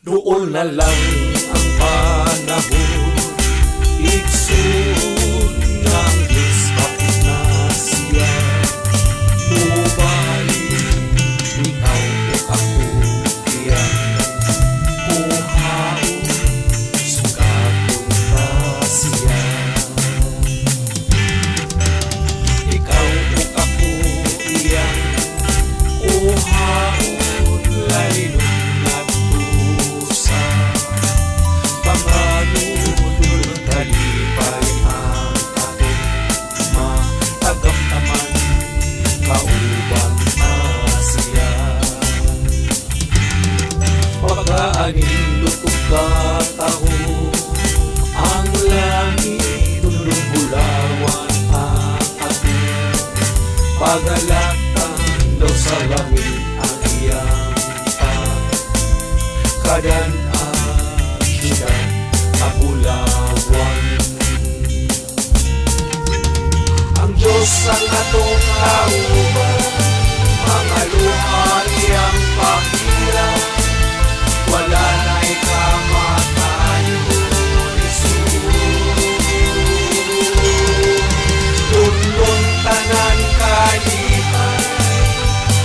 Duol na lang ang panahon, igsoon nga ang Diyos hapit na siya. Mubalik ikaw ug ako iyang kuhaon, sugaton ta siya. Ikaw ug ako iyang kuhaon, lalinon ngadto sa panganod, kalipay ang atong matagamtaman, kauban ta siya. Pagkaanindot ug kataho ang langit, tulong bulawan ang atong pagalatan, daw sa langit ang iyang pagkadan-an, siyudad nga bulawan. Ang Diyos ang atong kauban, mga luha iyang pahiran, wala na'y kamatayon, igsoon. Lunlun tanan kalipay,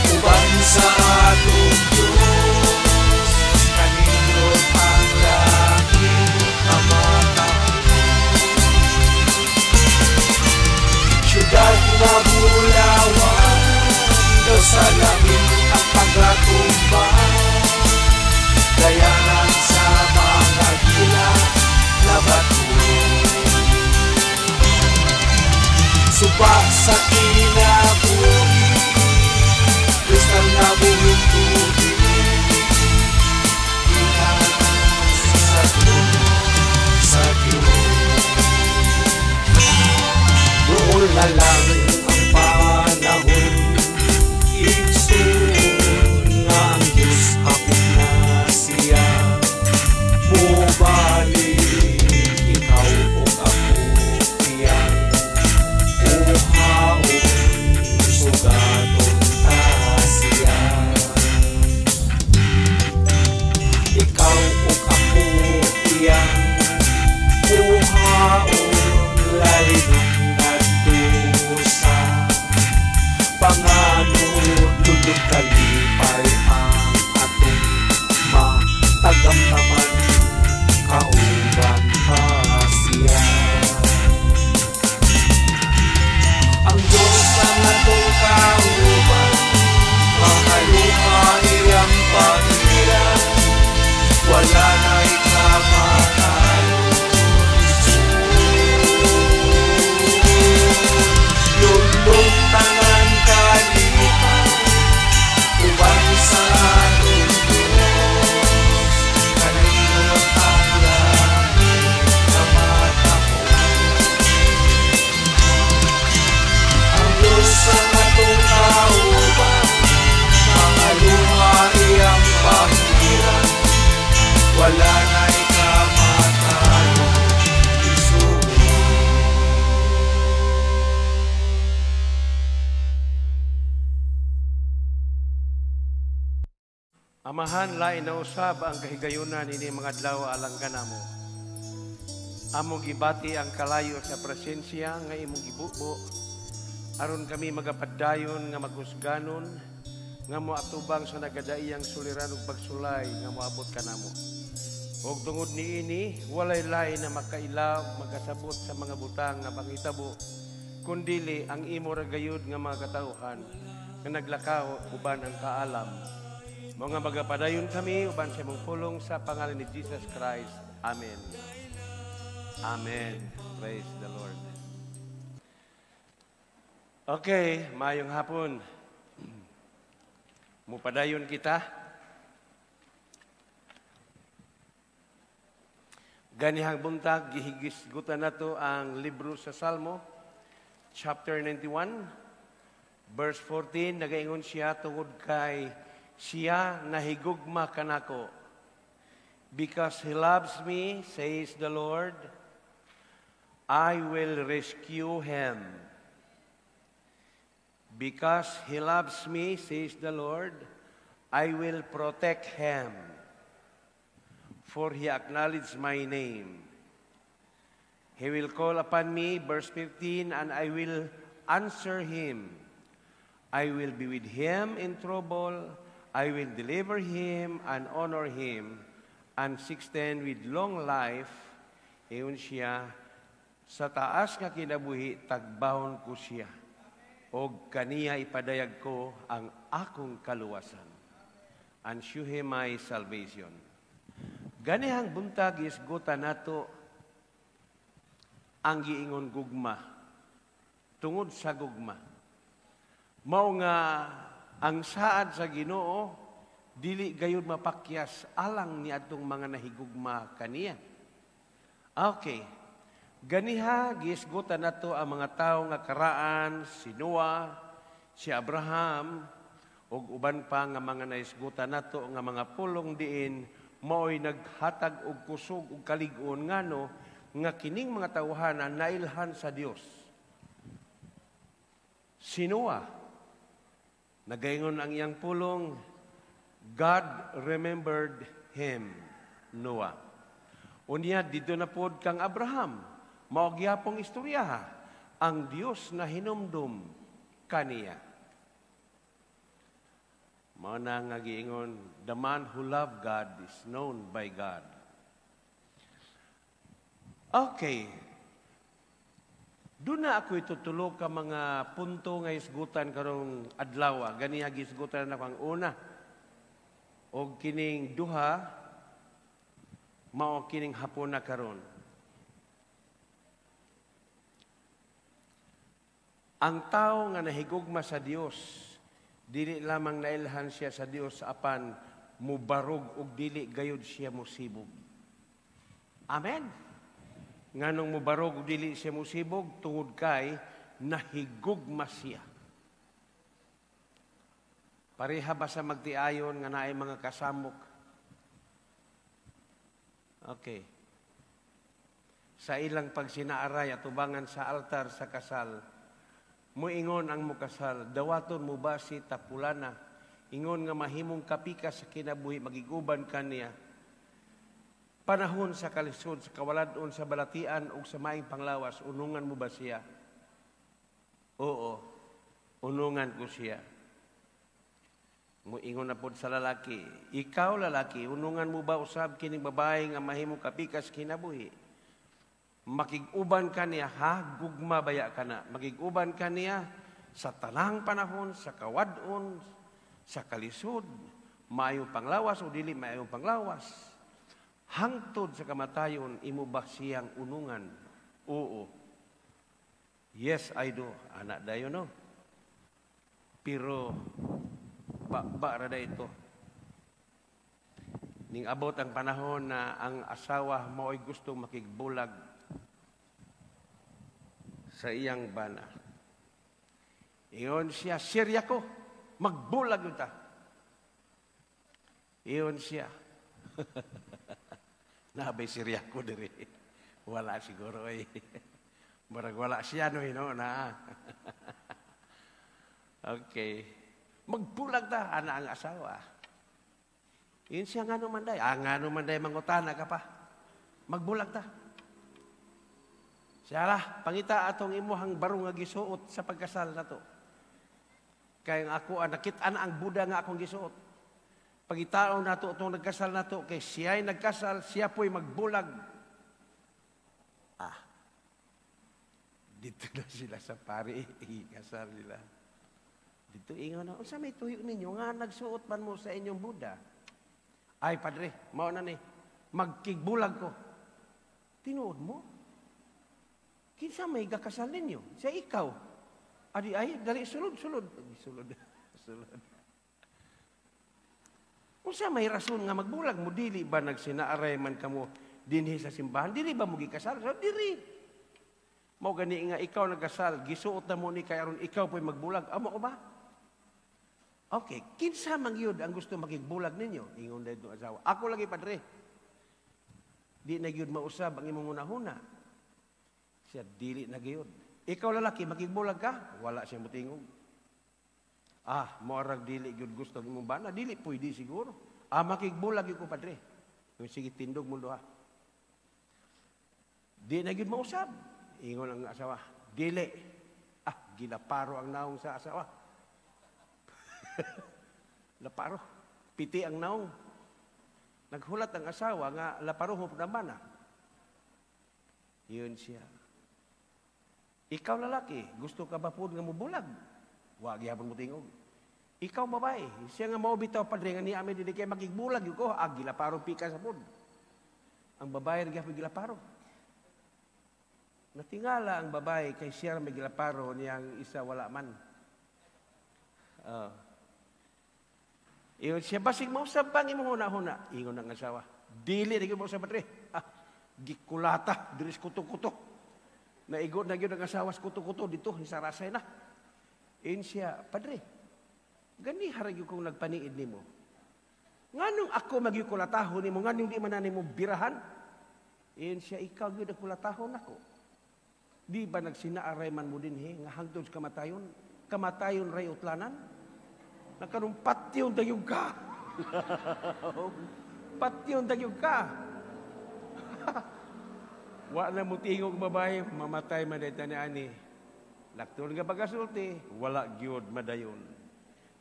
uban sa atong Diyos, kanindot ang langit nga matahom. Siyudad nga bulawan, daw sa langit ang pagatumba, dayanan sa mga gila na bato. Suba sa kinabuhi, kristal na buhing tubig, gikan sa trono sa Diyos. Duol na lang ang panahon, igsoon nga ang Diyos hapit na siya. Mubalik ikaw ug ako iyang kuhaon, sugaton ta siya. Ikaw ug ako iyang kuhaon, lalinon ngadto sa panganod, lulod kalipay ang atong matagamtaman, kauban ta siya. Ang Diyos ang atong kauban, mga luha iyang pahiran, wala na'y kamatayon, igsoon. Lunlun tanan kalipay, uban sa atong Diyos, kanindot ang langit nga matahom. Ang Diyos ang atong kauban, mga luha iyang pahiran, wala na'y kamatayon, igsoon. Amahan, lain na usab ang kahigayunan ini mga adlaw alang kanamo. Among gibati ang kalayo sa presensya nga imong gibubo aron kami magapadayon nga maghusganon nga moatubang sa nagadaiyang suliran ug pagsulay nga moabot kanamo. Og tungod niini, walay lain na makaila makasabot sa mga butang nga panghitabo kundili ang imo ra gayud nga mga katawhan nga naglakaw uban ang kaalam. Mga magapadayon kami uban sa imong pulong sa pangalan ni Jesus Christ. Amen. Amen. Praise the Lord. Okay, maayong hapon. Mupadayon kita. Ganihang buntag, gihigisgutan nato ang libro sa Salmo, chapter 91, verse 14, nagaingon siya tungod kay siya nahigugma kanako. Because he loves me, says the Lord, I will rescue him. Because he loves me, says the Lord, I will protect him, for he acknowledged my name. He will call upon me, verse 15, and I will answer him. I will be with him in trouble. I will deliver him and honor him. And 16, with long life, ingon siya, sa taas nga kinabuhi, tagbahon ko siya. Og kaniya ipadayag ko ang akong kaluwasan. And shew him my salvation. Ganihang buntag, isgutan nato ang giingon gugma. Tungod sa gugma. Mao nga ang saad sa Ginoo dili gayud mapakyas alang ni atong mga nahigugma kaniya. Okay. Ganiha giisgutan nato ang mga tawo nga karaan, si Noah, si Abraham, ug uban pa nga mga naisgutan nato nga mga pulong diin mao'y naghatag og kusog ug kalig-on, ngano nga kining mga tawhana nailhan sa Dios. Si Noah, nagaingon ang iyang pulong, God remembered him, Noah. Unya didto na pod kang Abraham, mao gyapong istorya, ang Dios na hinumdum kaniya. Mao na nga giingon, the man who loved God is known by God. Okay. Doon na ako itutulo ka mga punto nga isgutan karong adlaw. Ganiha gisgutan na ang una. Og kining duha mao kining hapon na karon. Ang tao nga nahigugma sa Dios, dili lamang nailhan siya sa Dios apan mubarog og dili gayud siya mosibog. Amen. Nganong mubarog og dili siya mosibog? Tungod kay nahigugma siya. Pareha ba sa magtiayon nga naay mga kasamok? Okay. Sa ilang pagsinaaray atubangan sa altar sa kasal, muingon ang mukasal, dawaton mo ba si tapulana? Ingon nga mahimong kapikas sa kinabuhi, magiguban kaniya. Panahon sa kalisod, sa kawaladon, sa balatian ug sa maing panglawas, unungan mo ba siya? Oo, unungan ko siya. Muingon na pod sa lalaki, ikaw lalaki, unungan mo ba usab kining babae nga mahimong kapikas kinabuhi? Makig-uban ka niya, ha? Gugma baya ka na. Makig-uban ka niya sa tanang panahon, sa kawadon, sa kalisod, maayong panglawas o dili maayong panglawas. Hangtod sa kamatayon, imo ba siyang unungan? Oo. Yes, I do. Anak dayon, no? Pero, ba ra ito. Ning abot ang panahon na ang asawa mao'y gusto makigbulag sa iyang bana. Ingon siya, sirya ko, magbulag ta. Ingon siya. Nabay sirya ko diri. Wala siguro eh. Murag wala siya no, no na. Okay. Magbulag ta, ana ang asawa. Ingon siya, ngano man day? Ah, ngano man day, mangutana ka pa. Magbulag ta. Siya lah, pangita atong imuhang barong nga gisuot sa pagkasal na to. Kaya ako, nakit-an ang buda nga akong gisuot. Pagitaon nato itong nagkasal nato, kay siya'y nagkasal, siya po'y magbulag. Ah, dito na sila sa pari, ikasal nila. Dito ingon na, unsa may tuyo ninyo nga nagsuot man mo sa inyong buda? Ay, padre, mao na ni, magkigbulag ko. Tinuod mo? Kinsa may gakasal ninyo? Siya ikaw. Adi ay, dali, sulod, sulod. Sulod, sulod. Unsa may rason nga magbulag mo? Dili ba nagsinaaray man kamo dinhi sa simbahan? Dili ba mo gikasal? So, dili. Mao gani nga ikaw nagkasal, gisuot na mo ni kay aron ikaw po'y magbulag. Amo ko ba? Okay, kinsa man gyud ang gusto makigbulag ninyo? Ingon dayto asawa. Ako lagi, padre. Di na gyud mausab ang imong hunahuna. Siya dili na gyud. Ikaw lalaki, makigbulag ka? Wala siya motingog. Ah, moarag dili gyud gusto imong bana, dili pwede siguro. Ah, makigbulag gyud ko, padre. Kung sige, tindog mo duha. Di na gyud mausab. Ingon ang asawa, dili. Ah, gilaparo ang naong sa asawa. Laparo. Piti ang naong. Naghulat ang asawa nga laparo ho na bana. Yun siya. Ikaw lalaki, gusto ka ba po nga mubulag? Wa gihapon mo tingog. Ikaw babae, siya nga mao bitaw, padre, nga niya amin dili kay makigbulag yun ko, ah, gilaparo pika sa pod. Ang babae ra gyapon gilaparo. Natingala ang babae kay siya may gilaparo niyang isa wala man. Ingon siya, basig mausab pa ang imong huna-huna. Ingon ang asawa, dili na gyud mausab, padre. Ah, gikulata, diri sa kuto-kuto. Naigo na gyud ang asawa sa kuto-kuto dito, nisarasay na. Ingon siya, padre, gani harag gyud kong nagpaniid nimo. Nganong ako magikulatahon nimo, nganong di man na nimo birahan? Ingon siya, ikaw gyud ang kulatahon nako. Di ba nagsinaaray man mo dinhi nga hangtod sa kamatayon? Kamatayon ray utlanan? Nakaroon patyon dayog ka. Patyon dayog ka. Wa na mo tingog babae, mamatay man dayta ni ani. Lakton nga pagasulti, wala gyud madayon.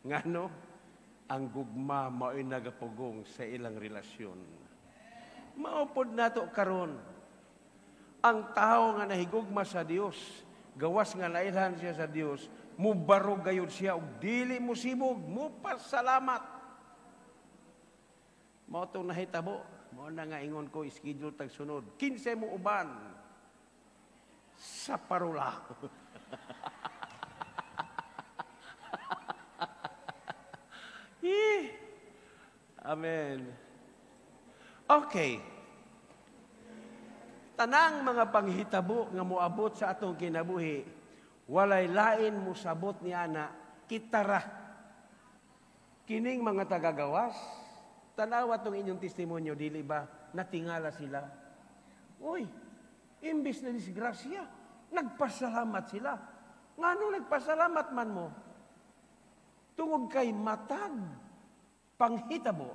Ngano? Ang gugma mao'y nagapugong sa ilang relasyon. Mao pod nato karon. Ang tao nga nahigugma sa Dios, gawas nga nailhan siya sa Dios, mubarog gayud siya og dili mo sibog, mupasalamat. Mao tong nahitabo, mao na nga ingon ko schedule tag sunod. 15 mo uban sa parola. Amen. Okay. Tanang mga panghitabo nga moabot sa atong kinabuhi, walay lain mosabot ni ana, kitara. Kining mga tagagawas, tanawa tong inyong testimonyo, dili ba natingala sila? Uy, imbis na disgrasya, nagpasalamat sila. Ngano nagpasalamat man mo? Tungod kay matag panghitabo,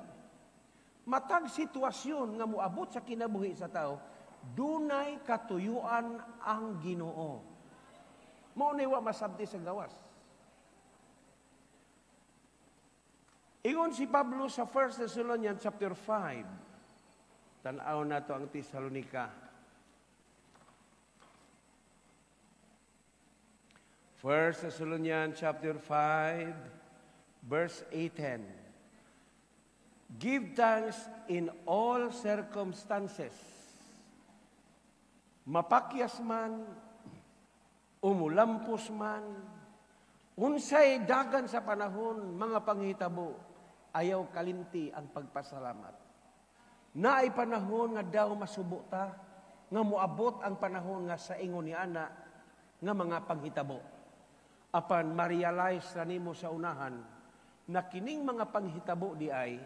matag sitwasyon nga moabot sa kinabuhi sa tao, dunay katuyuan ang Ginoo. Mao ni wa masabti sa gawas. Ingon si Pablo sa 1 Thessalonians chapter 5. Tan-aw nato ang Tesalonika. 1 Thessalonians chapter 5 verse 18. Give thanks in all circumstances. Mapakyas man, umulampos man, unsay dagan sa panahon, mga panghitabo, ayaw kalimti ang pagpasalamat. Naay panahon nga daw masubo ta, nga moabot ang panahon nga sa ingon ni ana, nga mga panghitabo. Apan ma-realize na nimo sa unahan, na kining mga panghitabo di ay,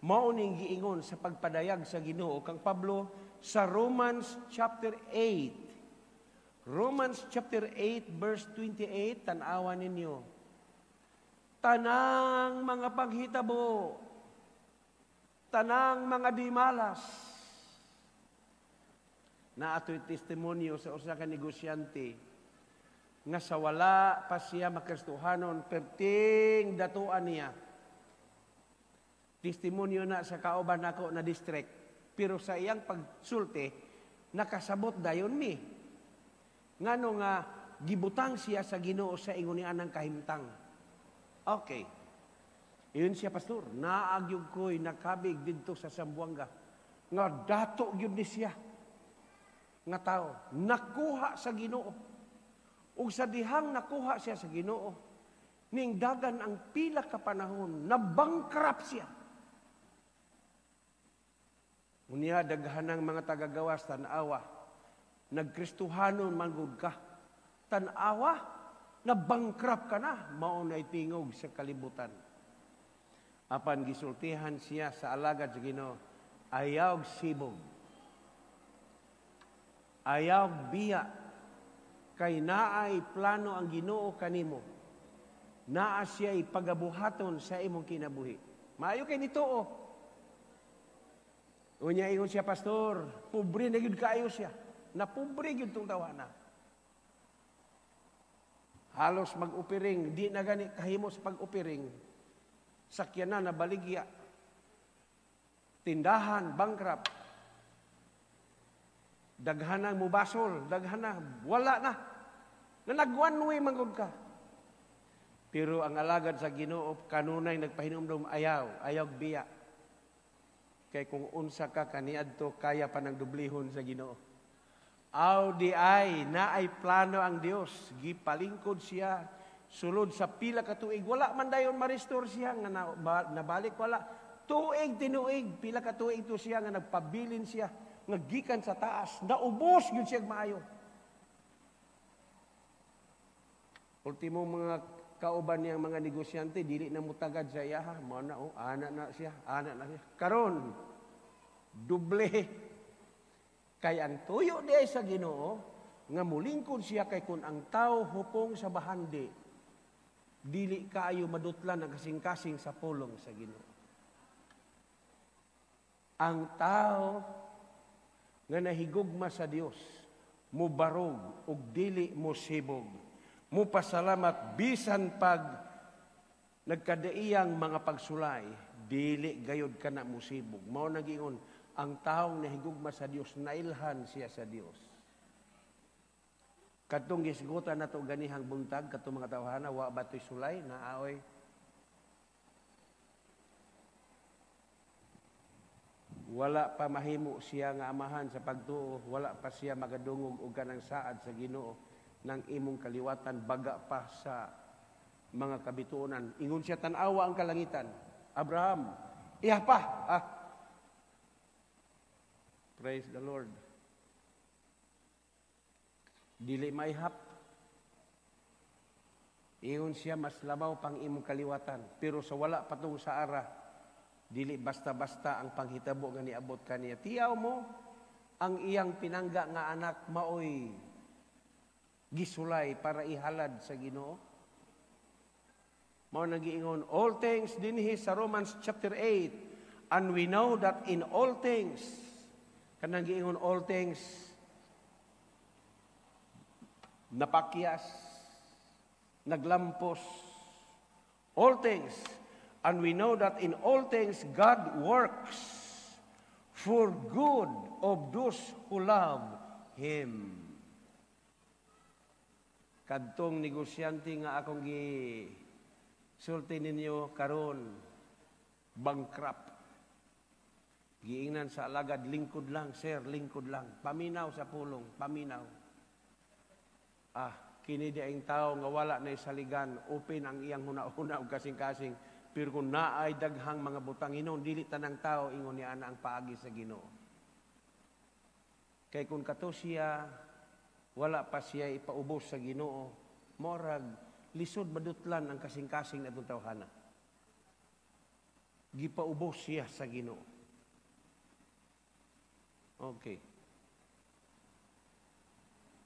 mao ning giingon sa pagpadayag sa Ginoo kang Pablo sa Romans chapter 8. Romans chapter 8 verse 28, tan-awan ninyo. Tanang mga paghitabo, tanang mga dimalas. Na ato'y testimonyo sa usa ka negosyante nga sa wala pa siya makristohanon, perting datuan niya. Testimonyo na sa kauban nako na district, pero sa iyang pagsulti, nakasabot dayon mi. Ngano nga gibutang siya sa Ginoo sa ingon ni anang kahimtang. Okay. Iyon siya, pastor, naagyog ko'y nakabig didto sa Zamboanga. Nga dato gyud ni siya nga tao, nakuha sa Ginoo. Ug sa dihang nakuha siya sa Ginoo, ning dagan ang pila ka panahon na bankrupt siya. Unya daghanang mga tagagawas, tan-awa, nagkristuhanon man gud ka. Tan-awa, na bankrupt ka na, mao na'y tingog sa kalibutan. Apan gisultihan siya sa alagad sa Ginoo, ayaw sibog, ayaw biya, kay naay plano ang Ginoo kanimo. Naa siya'y pagabuhaton sa imong kinabuhi. Maayo kay nito oh. Unya ingon siya, "Pastor, pobre na gyud kaayo siya." Napobre gyud tong tawhana. Halos mag-upiring, di na gani kahimo sa pag-upiring. Sakyanan na baligya. Tindahan, bankrupt. Daghanang mubasol, daghana, wala na. Na nag-one way man gud ka. Pero ang alagad sa Ginoo kanunay nagpahinumdum, ayaw, ayaw biya. Kay kung unsa ka kaniadto, kaya pa nang dublihon sa Ginoo. Aw di ay naay plano ang Dios, gipalingkod siya sulod sa pila ka tuig, wala man dayon ma-restore siya nga nabalik, wala. Tuig tinuig, pila ka tuig to siya nga nagpabilin siya nga gikan sa taas, naubos gyud siya maayo. Ultimo mga kauban niyang mga negosyante dili na mutagad sa iyaha, mao na oh, ana na siya, ana na siya. Karon doble. Kay ang tuyo di ay sa Ginoo nga mulingkod siya, kay kun ang tao hupong sa bahandi, dili kaayo madutlan ang kasing-kasing sa pulong sa Ginoo. Ang tao nga nahigugma sa Dios mubarog ug dili mosibog, mupasalamat bisan pag nagkadaiyang mga pagsulay, dili gayod kana mosibog. Mao na giingon, ang taong nahigugma sa Dios, nailhan siya sa Dios. Kadtong gisgutan nato ganihang buntag, kadtong mga tawhana, wa ba to'y sulay, naaoy. Wala pa mahimo siya nga amahan sa pagtuo, wala pa siya magadungog og kanang saad sa Ginoo ng imong kaliwatan, baga pa sa mga kabituonan. Ingon siya, tan-awa ang kalangitan. Abraham, iya pa. Ah. Praise the Lord. Dili maihap. Ingon siya, mas labaw pang imong kaliwatan. Pero sa wala patong sa ara, dili basta-basta ang panghitabo nga niabot kaniya. Tiyaw mo, ang iyang pinangga nga anak maoy gisulay para ihalad sa Ginoo. Mao nang giingon, all things dinhi sa Romans chapter 8, and we know that in all things, kanang giingon all things, napakyas, naglampos, all things, and we know that in all things God works for good of those who love Him. Kadtong negosyante nga akong gisulti ninyo karon, bankrupt. Giingnan sa alagad, lingkod lang, sir, lingkod lang. Paminaw sa pulong, paminaw. Ah, kini di ang tao nga wala na saligan, open ang iyang huna-huna og kasing-kasing. Pero kung naay daghang mga butang inon, dili tanang tao ingon ni ana ang paagi sa Ginoo. Kay kung kato siya, wala pa siya ipaubos sa Ginoo, morag lisod madutlan ang kasing-kasing na itong tawhana. Gipaubos siya sa Ginoo. Okay.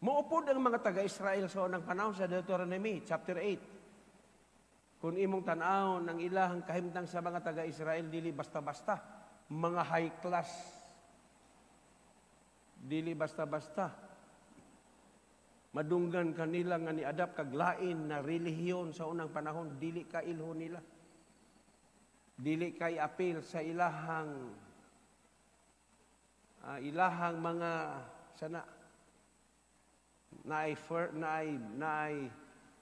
Muupod ang mga taga-Israel sa unang panahon sa Deuteronomy chapter 8. Kung imong tan-awon ang ilahang kahimtang sa mga taga-Israel, dili basta-basta, mga high class. Dili basta-basta. Madunggan kanila nga ni-adapt kag lain na relihiyon sa unang panahon, dili ka ilho nila. Dili kay apil sa ilahang ilahang mga sana naay naay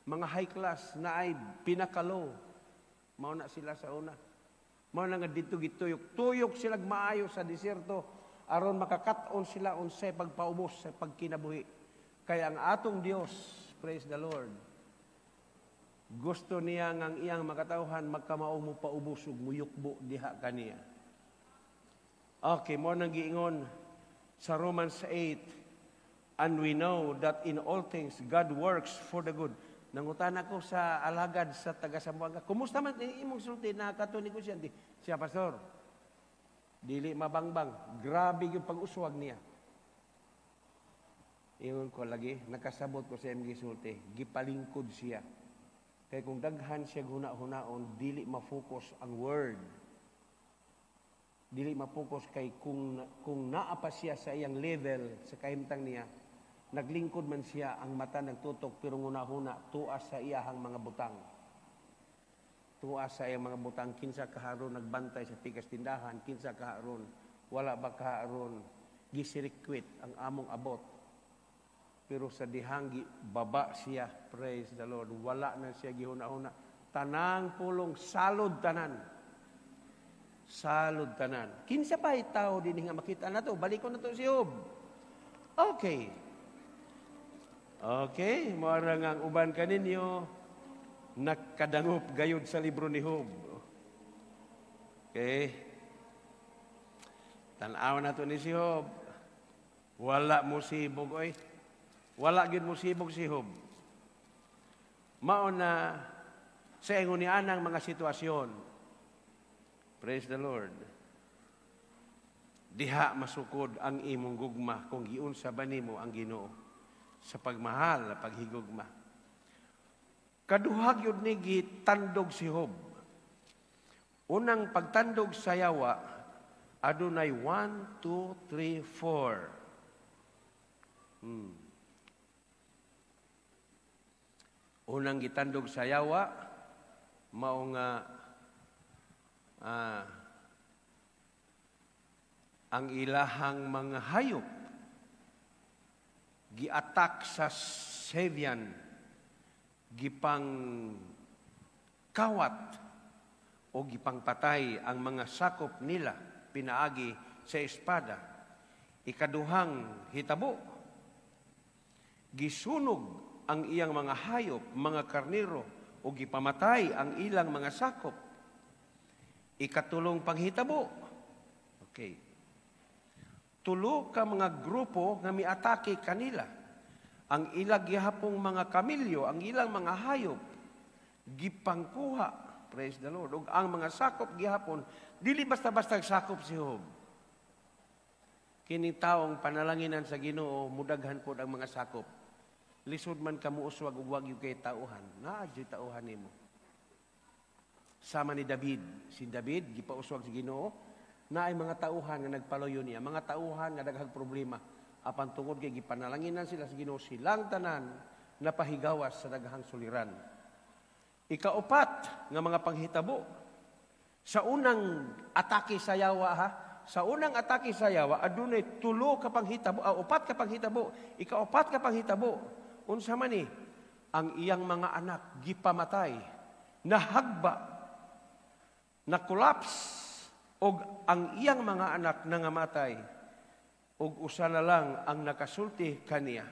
mga high class, naay pinakalo. Mao na sila sa una. Mao na nga dito gituyok. Tuyok sila maayo sa disyerto aron makakat-on sila unsay pagpaubos sa pagkinabuhi. Kaya ang atong Dios, praise the Lord, gusto niya nga ang iyang makatawhan magkamao mo paubos ug muyukbo diha kaniya. Okay, mo nang giingon sa Romans 8, and we know that in all things God works for the good. Nangutana ko sa alagad sa taga Zamboanga, kumusta man imong sulti na kato negosyante? Siya, pastor, dili mabangbang, grabe yung pag-uswag niya. Ingon ko lagi, nakasabot ko sa imong gisulti, gipalingkod siya. Kay kung daghan siya huna-hunaon, dili ma-focus ang word. Dili ma-focus kay kung naa pa siya sa iyang level sa kahimtang niya, naglingkod man siya, ang mata nagtutok, pero nguna-huna tuas sa iyahang mga butang. Tuas sa iyang mga butang, kinsa kaharon nagbantay sa pikas tindahan, kinsa kaharon, wala ba kaharon gisirikwit ang among abot. Pero sa dihang baba siya, praise the Lord, wala na siya gihuna-huna. Tanang pulong, salod tanan. Salod tanan. Kinsa pa tao din nga makita na to? Balikon na to si Job. Okay. Okay, moara nga ang uban kaninyo nakadangop gayud sa libro ni Job. Okay. Tan-aw na to ni si Job. Wala mo sibog oy. Wala gyud mo sibog si Job. Mao na sa ingon ni anang mga sitwasyon. Praise the Lord. Diha masukod ang imong gugma kung giunsa ba nimo ang Ginoo sa pagmahal, paghigugma. Kaduha gyud ni gitandog si Job. Unang pagtandog sa yawa, adunay 1, 2, 3, 4. Unang gitandog sa yawa, mao nga ang ilahang mga hayop giatak sa Sabian, gipang kawat o gipangpatay ang mga sakop nila pinaagi sa espada. Ikaduhang hitabo, gisunog ang iyang mga hayop, mga karniro, o gipamatay ang ilang mga sakop. Ikatulong panghitabo. Okay. Tulo ka mga grupo nga miatake kanila. Ang ilang gihapong mga kamilyo, ang ilang mga hayop, gipangkuha, praise the Lord, ug ang mga sakop gihapon, dili basta-basta sakop si Job. Kining taong panalanginan sa Ginoo, mudaghan pod ang mga sakop. Lisod man ka muuswag ug wag kay tauhan, naa jud tauhan nimo. Sama ni David, si David gipauswag sa Ginoo, naay mga tauhan nga nagpaloyo niya, mga tauhan nga daghang problema. Apan tungod kay gipanalanginan sila sa Ginoo, silang tanan napahigawas sa daghang suliran. Ikaupat nga mga panghitabo sa unang atake sa yawa, ha, sa unang atake sa yawa adunay tulo ka panghitabo, upat ka panghitabo. Ikaupat ka panghitabo, unsa man ni? Ang iyang mga anak gipamatay, nahagba, na collapse, og ang iyang mga anak nangamatay, og usa na lang ang nakasulti kaniya.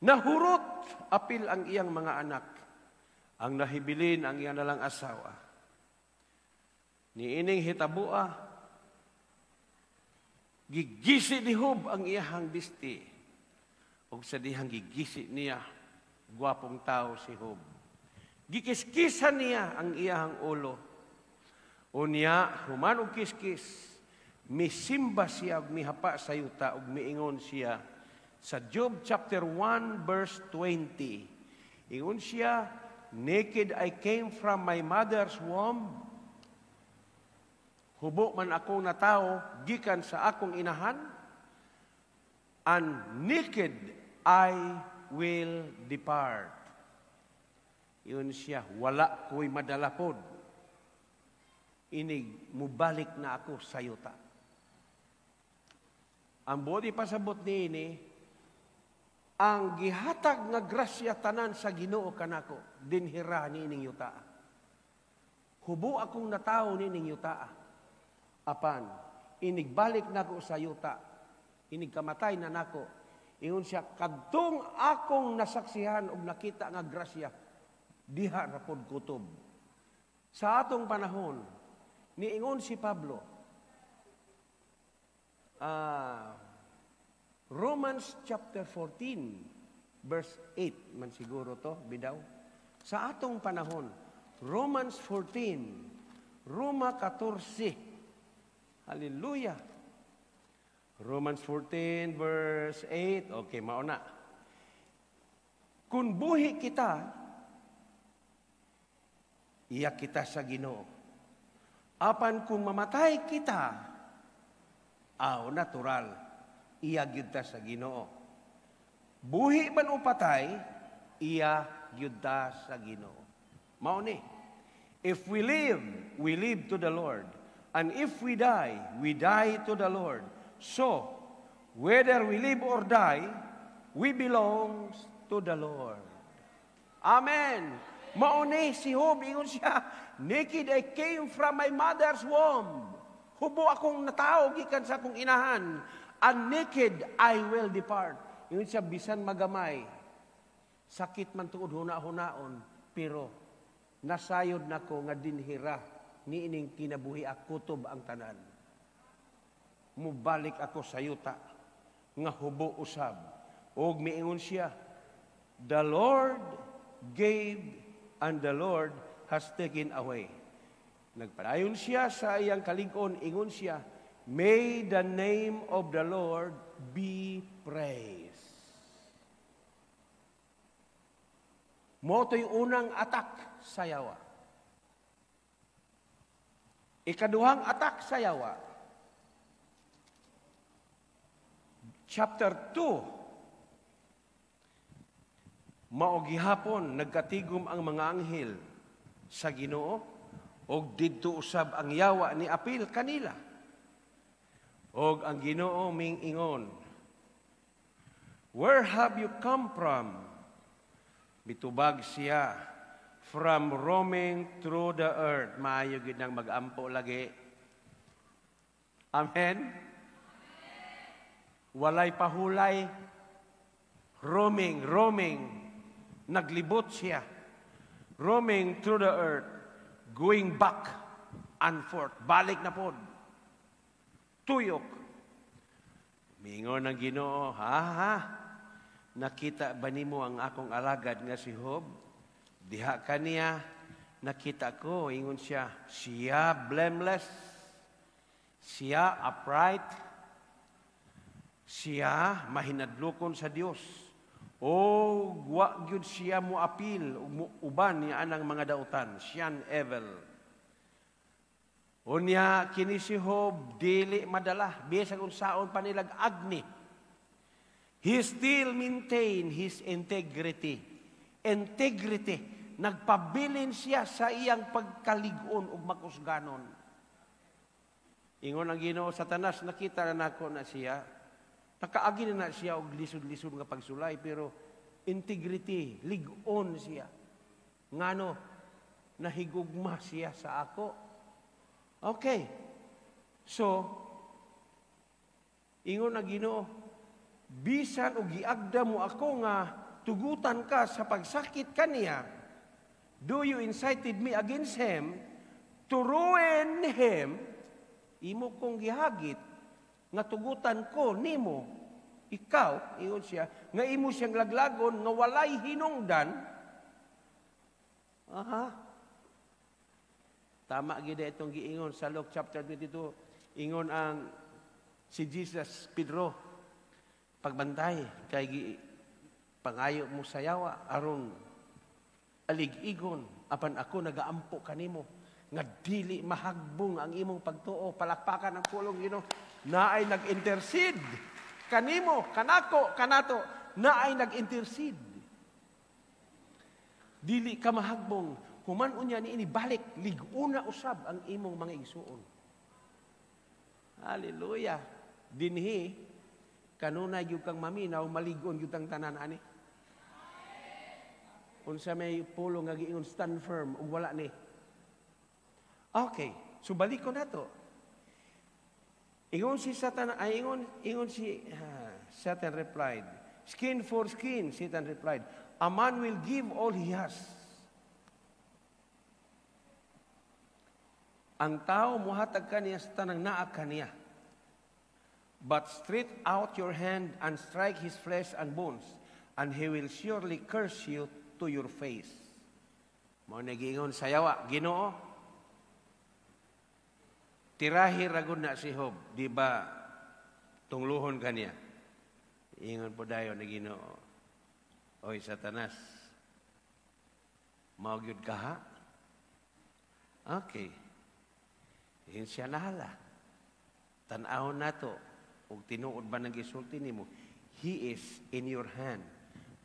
Nahurot apil ang iyang mga anak, ang nahibilin ang iyang nalang asawa. Niining hitabua, gigisi ni Job ang iyahang bisti. Og sa dihang gigisi niya, gwapong tao si Job. Gikiskisan niya ang iyahang ulo. Unya, human og kiskis, misimba siya og mihapa sa yuta og miingon siya sa Job chapter 1 verse 20. Ingon siya, "Naked I came from my mother's womb. Hubo man ako natawo gikan sa akong inahan, and naked I will depart." Yun siya, "Wala ko'y madala pod. Inig, mubalik na ako sa yuta." Ang bodi pasabot niini, ang gihatag nga grasya tanan sa Ginoo kanako, dinhira niining yuta. Hubo akong natawo niining yuta. Apan, inigbalik nako sa yuta, inig kamatay na nako. Ingon siya, kadtong akong nasaksihan og nakita nga grasya, diha ra pod kutob. Sa atong panahon, niingon si Pablo, Romans chapter 14, verse 8, man siguro to, bidaw. Sa atong panahon, Romans 14, Roma 14, hallelujah. Romans 14, verse 8, okay, mauna. Kung buhi kita, Iya kita sa Ginoo. Apan kung mamatay kita, aw natural, iya gyud ta sa Ginoo. Buhi man o patay, iya gyud ta sa Ginoo. Mao ni. If we live, we live to the Lord. And if we die to the Lord. So, whether we live or die, we belong to the Lord. Amen. Mao ni si Job, ingon siya, "Naked I came from my mother's womb." Hubo akong natawo gikan sa akong inahan. And naked I will depart. Ingon siya, bisan magamay, sakit man tuod huna-hunaon, pero nasayod nako nga dinhira niining kinabuhi, kutob ang tanan. Mubalik ako sa yuta nga hubo usab. Og miingon siya, "The Lord gave and the Lord has taken away." Nagpadayon siya sa iyang kalig-on, ingon siya, "May the name of the Lord be praised." Mao to'y unang attack sa yawa. Ikaduhang attack sa yawa, chapter 2, mao gihapon nagkatigom ang mga anghel sa Ginoo og didto usab ang yawa ni apil kanila. Og ang Ginoo ming-ingon, "Where have you come from?" Mitubag siya, "From roaming through the earth." Maayo gid nang mag-ampo lagi. Amen? Walay pahulay. Roaming, roaming. Naglibot siya. Roaming through the earth. Going back and forth. Balik na pod. Tuyok. Mingon ang Ginoo, "Ha ha, nakita ba nimo ang akong alagad nga si Job? Diha kaniya, nakita ko," ingon siya, "siya blameless, siya upright, siya mahinadlokon sa Dios. O wa gyud siya mo apil ug uban niya anang mga dautan, shun evil. Unya kini si Job dili madala bisan unsaon pa nilag agni. He still maintain his integrity." Integrity. Nagpabilin siya sa iyang pagkalig-on ug makusganon. Ingon ang Ginoo, "Satanas, nakita na nako na siya. Nakaagi na na siya og lisod-lisod nga pagsulay, pero integrity, lig-on siya. Ngano, nahigugma siya sa ako." Okay. So, ingon ang Ginoo, "Bisan og giagda mo ako nga tugutan ka sa pagsakit kaniya, do you incited me against him to ruin him, imo kong gihagit nga tugutan ko nimo, ikaw," ingon siya, "nga imo siyang laglagon nga walay hinungdan." Aha. Tama gid itong giingon sa Luke chapter 22. Ingon ang si Jesus, "Pedro, pagbantay kay pangayo mo sa yawa aron alig-igon, apan ako nagaampo kanimo nga dili mahagbong ang imong pagtuo." Palakpakan ang pulong Ginoo. Naay nag-intercede kanimo, kanako, kanato, naay nag-intercede. Dili ka mahagbong. Human unya niini, balik lig-una usab ang imong mga igsuon. Hallelujah. Dinhi kanunay gyud kang maminaw, maligon gyud ang tanan ani. Unsa may pulong nga giingon, "Stand firm," ug wala ni. Okay, so balik ko nato. Ingon si Satan, ay ingon si Satan replied, "Skin for skin," Satan replied. "A man will give all he has. Ang tao muhatag kaniya sa tanang naa kaniya. But stretch out your hand and strike his flesh and bones, and he will surely curse you to your face." Mao na giingon sa yawa, "Ginoo, tirahi ra gud na si Job, di ba tungluhon kaniya?" Ingon po dayon ni Ginoo, "Oy Satanas, mao gyud ka ha? Okay. Yun siya nahala. Tan-awon nato ug tinuod ba nang gisulti nimo? He is in your hand,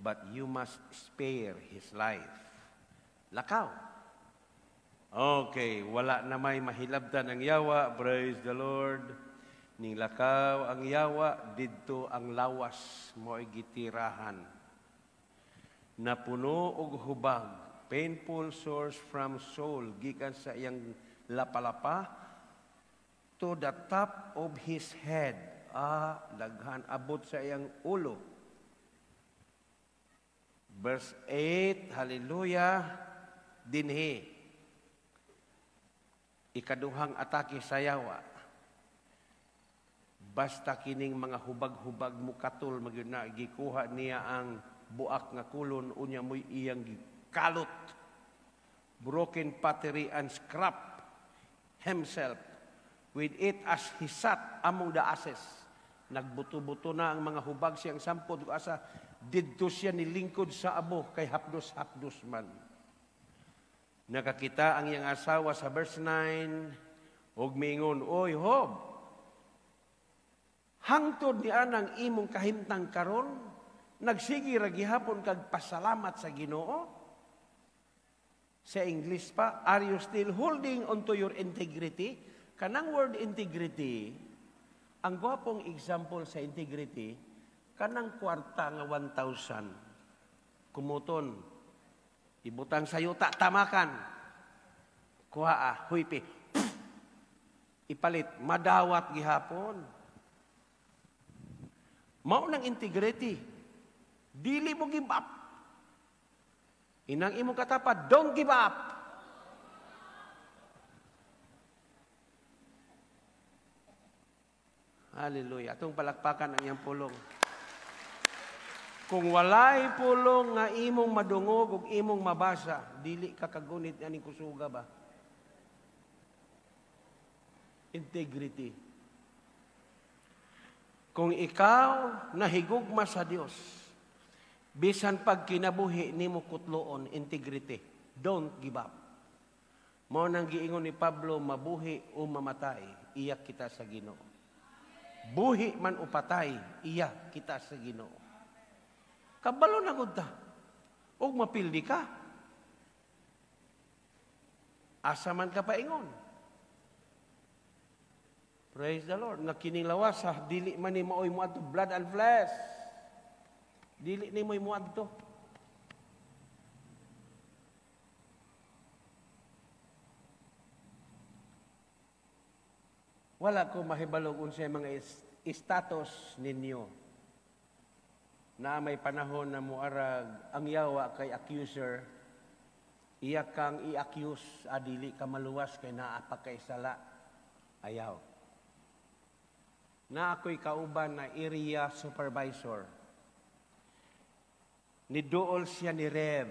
but you must spare his life. Lakaw. Okay, wala na may mahilabtan ang yawa. Praise the Lord. Ning lakaw ang yawa, didto ang lawas mo'y gitirahan. Napuno og hubag, painful sores from sole, gikan sa iyang lapalapa to the top of his head. Ah, daghan abot sa iyang ulo. Verse 8, hallelujah, dinhi. Ikaduhang atake sa yawa. Basta kining mga hubag-hubag mo katul magyud na gikuha niya ang buak nga kulon unya mo'y iyang gikalot. Broken pottery and scrap himself with it as he sat among the ashes. Nagbuto-buto na ang mga hubag siyang sampod asa didto siya nilingkod sa abo kay hapdos-hapdos man. Nakakita ang iyang asawa sa verse 9 ug miingon, "Oy Job, hangtod ni anang imong kahimtang karon, nagsige ra gihapon kag pasalamat sa Ginoo?" Sa English pa, "Are you still holding onto your integrity?" Kanang word integrity, ang gwapong example sa integrity, kanang kwarta nga 1,000, kumuton, ibutang sa yuta, tamakan, kuha ah, huypi, ipalit, madawat gihapon. Mao nang integrity. Dili mo give up. Inang imong katapad, don't give up. Hallelujah. Atong palakpakan ang iyang pulong. Kung walay pulong nga imong madungog ug imong mabasa, dili ka kagunit aning kusuga ba? Integrity. Kung ikaw nahigugma sa Dios, bisan pag kinabuhi nimo kutloon, integrity. Don't give up. Mao nang giingon ni Pablo, mabuhi o mamatay, iya kita sa Ginoo. Buhi man o patay, iya kita sa Ginoo. Kabalo na gud ta. Og mapildi ka. Asa man ka paingon. Praise the Lord. Nga kining lawas, ha, dili man ni maoy moadto, blood and flesh. Dili ni mo'y moadto. Wala ko mahibalog unsay mga status ninyo. Na may panahon na muarag ang yawa kay accuser, iya kang i-accuse, adili ka maluwas kay naa pa kay sala. Ayaw. Na ako'y kauban na area supervisor. Niduol siya ni Rev.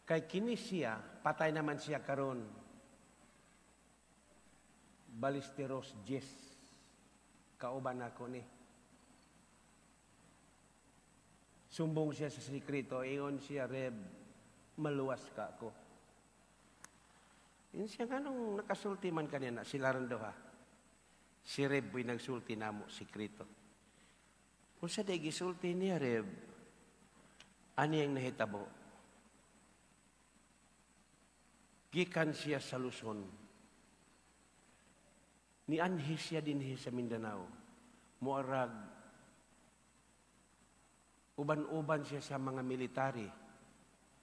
Kay kini siya, patay naman siya karon. Ballesteros Jess. Kauban ako ni. Sumbong siya sa sekreto, ingon siya, Rev, maluwas ka ako. Ingon siya, nganong nakasulti man kanina, sila rin duha. Si Rev po'y nagsulti namo, sekreto. Kung sa day gisulti niya, Rev, ano yung nahitabo? Gikan siya sa Luzon. Nianhi siya dinhi sa Mindanao. Muarag, uban-uban siya sa mga military.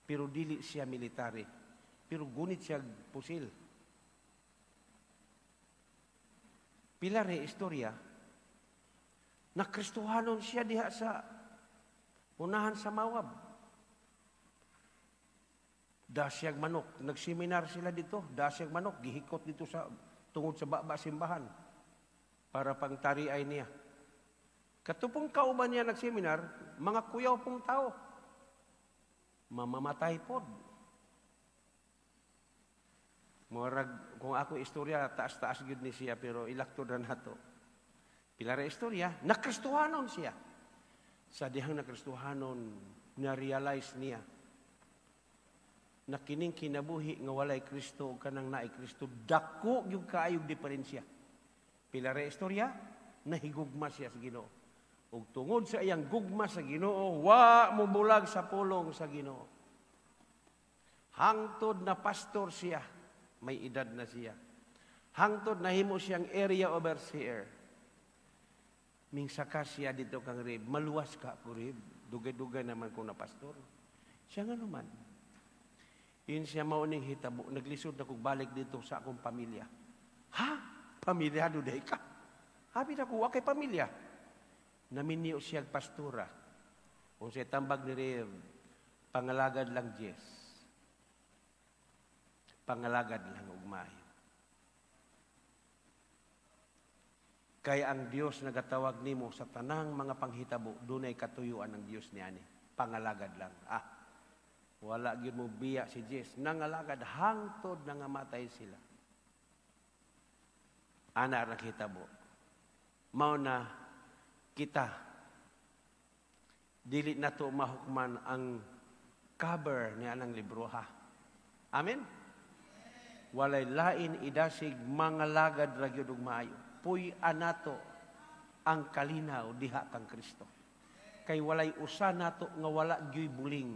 Pero dili siya military. Pero gunit siya pusil. Pila re istorya, nakristuhanon siya diha sa unahan sa Mawab. Dasyag manok, nagseminar sila dito, dasyag manok, gihikot dito sa tungod sa baba simbahan para pangtariay niya. Katupong kauban niya nagseminar, mga kuyaw pong tao, mamamatay pod. Murag, kung ako istorya, taas-taas gyud ni siya, pero ilakto na nato. Pila ra istorya, nakristuhanon siya. Sa dihang nakristuhanon, na-realize niya Na kining kinabuhi nga walay Kristo ug kanang naay Kristo, dako gyud kaayog diferensya. Pila ra istorya, nahigugma siya sa Ginoo. Ug tungod sa iyang gugma sa Ginoo, wa mo bulag sa pulong sa Ginoo. Hangtod na pastor siya, may edad na siya. Hangtod nahimo siyang area overseer. Mingsaka siya dito kang Rib, "Maluwas ka ko, Rib. Dugay-dugay naman ko na pastor." Siya nga naman. Yun siya, "Mao ning hitabo, naglisod na kog balik dito sa akong pamilya." "Ha? Pamilyado day ka? Habi na ko, wa kay pamilya." Naminyo siya pastora. Kung siya tambag ni Rib, "Pangalagad lang, Jess. Pangalagad lang og maayo." Kaya ang Dios nagatawag nimo sa tanang mga panghitabo, dunay katuyuan ng Dios niani. Pangalagad lang. Ah, wala gyud mo biya si Jess. Nangalagad hangtod nangamatay sila. Ana ra hitabo. Mao na kita dili nato mahukman ang cover ni anang libro, ha. Amen. Walay lain idasig, mangalagad ra gyud og maayo. Puy nato ang kalinaw diha kang Kristo. Kay walay usa nato nga wala gyuy buling.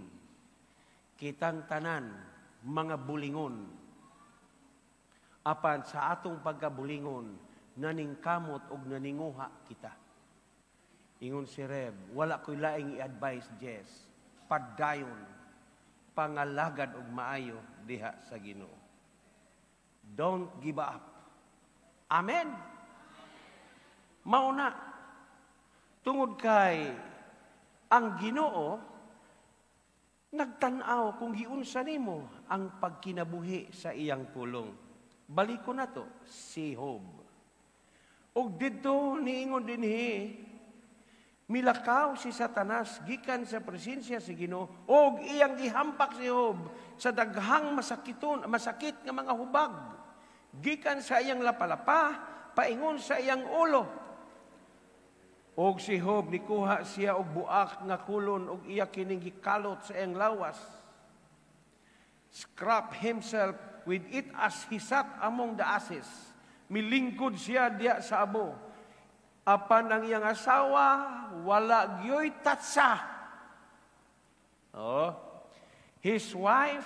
Kitang tanan mga bulingon. Apan sa atong pagkabulingon, naningkamot og naninguha kita. Ingon si Reb, "Wala ko'y laing i-advise, Jess. Padayon, pangalagad og maayo diha sa Ginoo. Don't give up." Amen. Mao na tungod kay ang Ginoo nagtan-aw kung giunsa nimo ang pagkinabuhi sa iyang pulong. Baliko na to si Job. Ug didto niingon dinhi, milakaw si Satanas gikan sa presensya sa Ginoo ug iyang gihampak si Job sa daghang masakit nga mga hubag gikan sa iyang lapalapa paingon sa iyang ulo. Og si Job nikuha siya og buak nga kulon og iya kining gikalot sa iyang lawas. Scrap himself with it as he sat among the ashes. Milingkod siya diya sa abo. Apan ang iyang asawa wala gyoy tatsa. Oh. His wife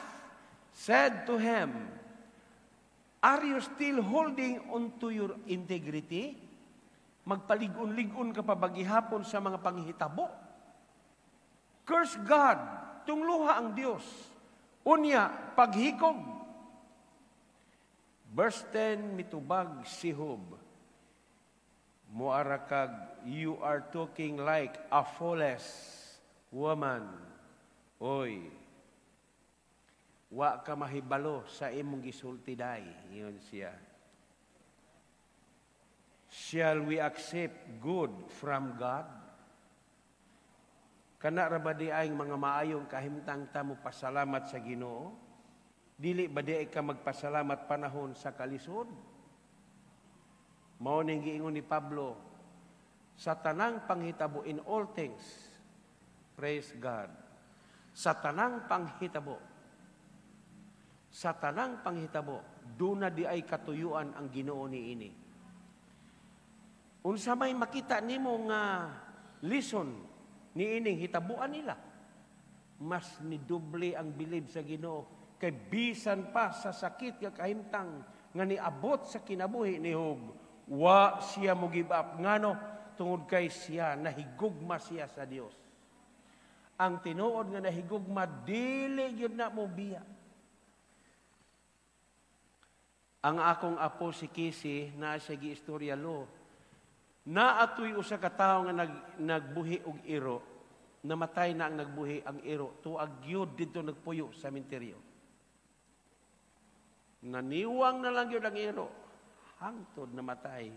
said to him, "Are you still holding on to your integrity? Magpalig-on-lig-on ka pa ba gihapon sa mga panghitabo? Curse God, tungluha ang Dios. Unya, paghikog." Verse 10, mitubag si Job, "Muara kag you are talking like a foolish woman." Oy, wa ka mahibalo sa imong gisulti day. Ingon siya. Shall we accept good from God? Kana ra ba di ay mga maayong kahimtang ta mo pasalamat sa Ginoo? Dili ba di ay ka magpasalamat panahon sa kalisod? Mao ning giingon ni Pablo sa tanang panghitabo, in all things praise God. Sa tanang panghitabo, sa tanang panghitabo, duna di ay katuyuan ang Ginoo niini. Unsa may makita nimo nga lesson niining hitabuan nila? Mas nidoble ang bilib sa Ginoo kay bisan pa sa sakit nga kahimtang nga niabot sa kinabuhi ni Job, wa siya mo give up. Ngano? Tungod kay siya nahigugma siya sa Dios. Ang tinuod nga nahigugma, dili gyud na mo biya. Ang akong apo si Kisi, naa siya giistorya lo. Naatoy usa ka tawo nga nagbuhi og iro, namatay na ang nagbuhi ang iro, tuag gyud didto nagpuyo sa sementeryo. Naniwang na lang gyud ang iro, hangtod namatay.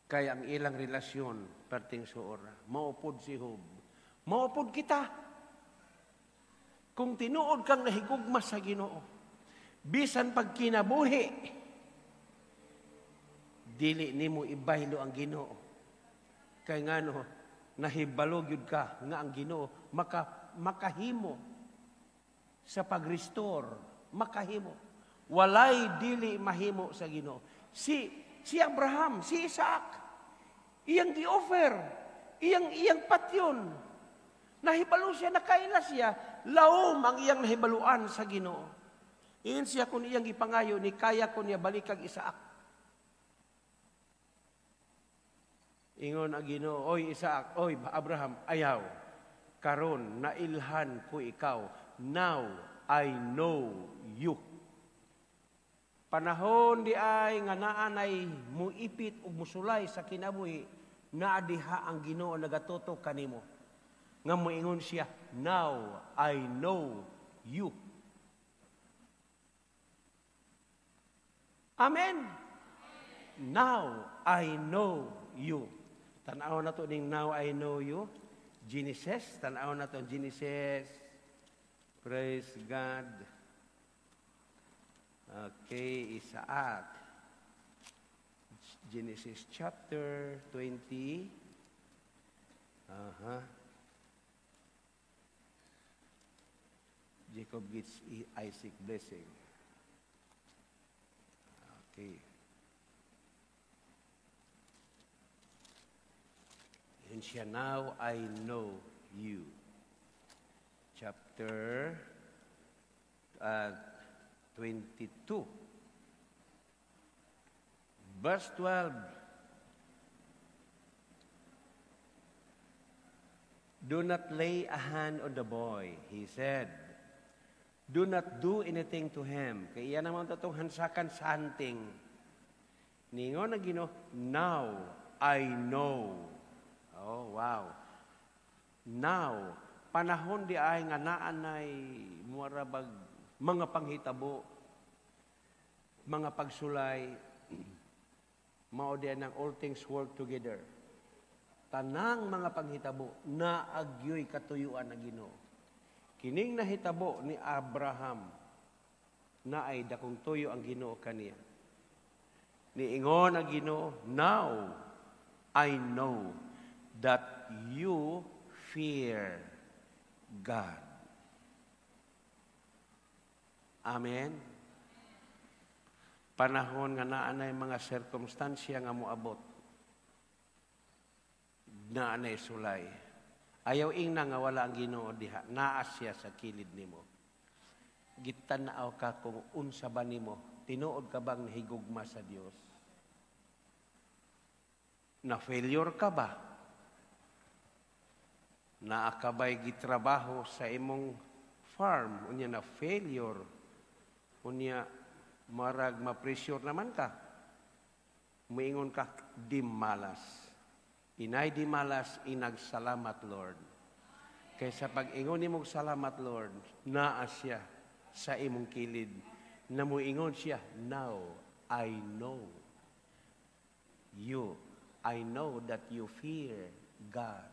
Kay ang ilang relasyon perting suora. Maupod si Job. Maupod kita. Kung tinuod kang nahigugma sa Ginoo, bisan pag kinabuhi, dili nimo ibaylo ang Ginoo. Kay ngano, nahibalo gyud ka nga ang Ginoo makahimo Sa pag-restore, makahimo. Walay dili mahimo sa Ginoo. Si Abraham, si Isaac, iyang gi-offer, iyang iyang patyon. Nahibalo siya, nakaila siya, laom ang iyang nahibaluan sa Ginoo. Ingon siya kung iyang gipangayo, ni kaya ko niya balikag Isaac. Ingon ang Ginoo, "Oy Isaac, oy Abraham, ayaw. Karon nailhan ko ikaw. Now I know you." Panahon di ay nga naanay muipit ug musulay sa kinabuhi, naa diha ang Ginoo nagatutok kanimo. Nga moingon siya, "Now I know you." Amen. Now I know you. Tan-aw na to ning "now I know you." Genesis, tan-aw na to Genesis. Praise God. Okay, Isaac. Genesis chapter 20. Jacob gets Isaac blessing. Okay. And siya, "Now I know you." Chapter 22. Verse 12. "Do not lay a hand on the boy," he said. "Do not do anything to him." Kaya iya naman itong hansakan sa hunting. Ningon na Ginoo, "Now I know." Oh, wow. Now, panahon di ay nga naanay muarabag mga panghitabo, mga pagsulay, mao di ang all things work together. Tanang mga panghitabo, naagyoy katuyuan na Ginoo. Kining nahitabo ni Abraham, naay dakong tuyo ang Ginoo kaniya. Niingon ang Ginoo, "Now I know that you fear God." Amen. Panahon nga naanay mga sirkumstansya nga moabot, naanay sulay. Ayaw ingna nga wala ang Ginoo diha, naa siya sa kilid nimo. Gitan-aw ka kung unsa ba nimo, tinuod ka bang nahigugma sa Dios? Na failure ka ba? Naa ka ba'y gitrabaho sa imong farm, unya na failure, unya marag ma-pressure naman ka. Muingon ka, "Di malas. Inay di malas, inagsalamat, Lord." Kaysa pag-ingon nimong salamat, Lord, naa siya sa imong kilid. Na muingon siya, "Now I know you. I know that you fear God."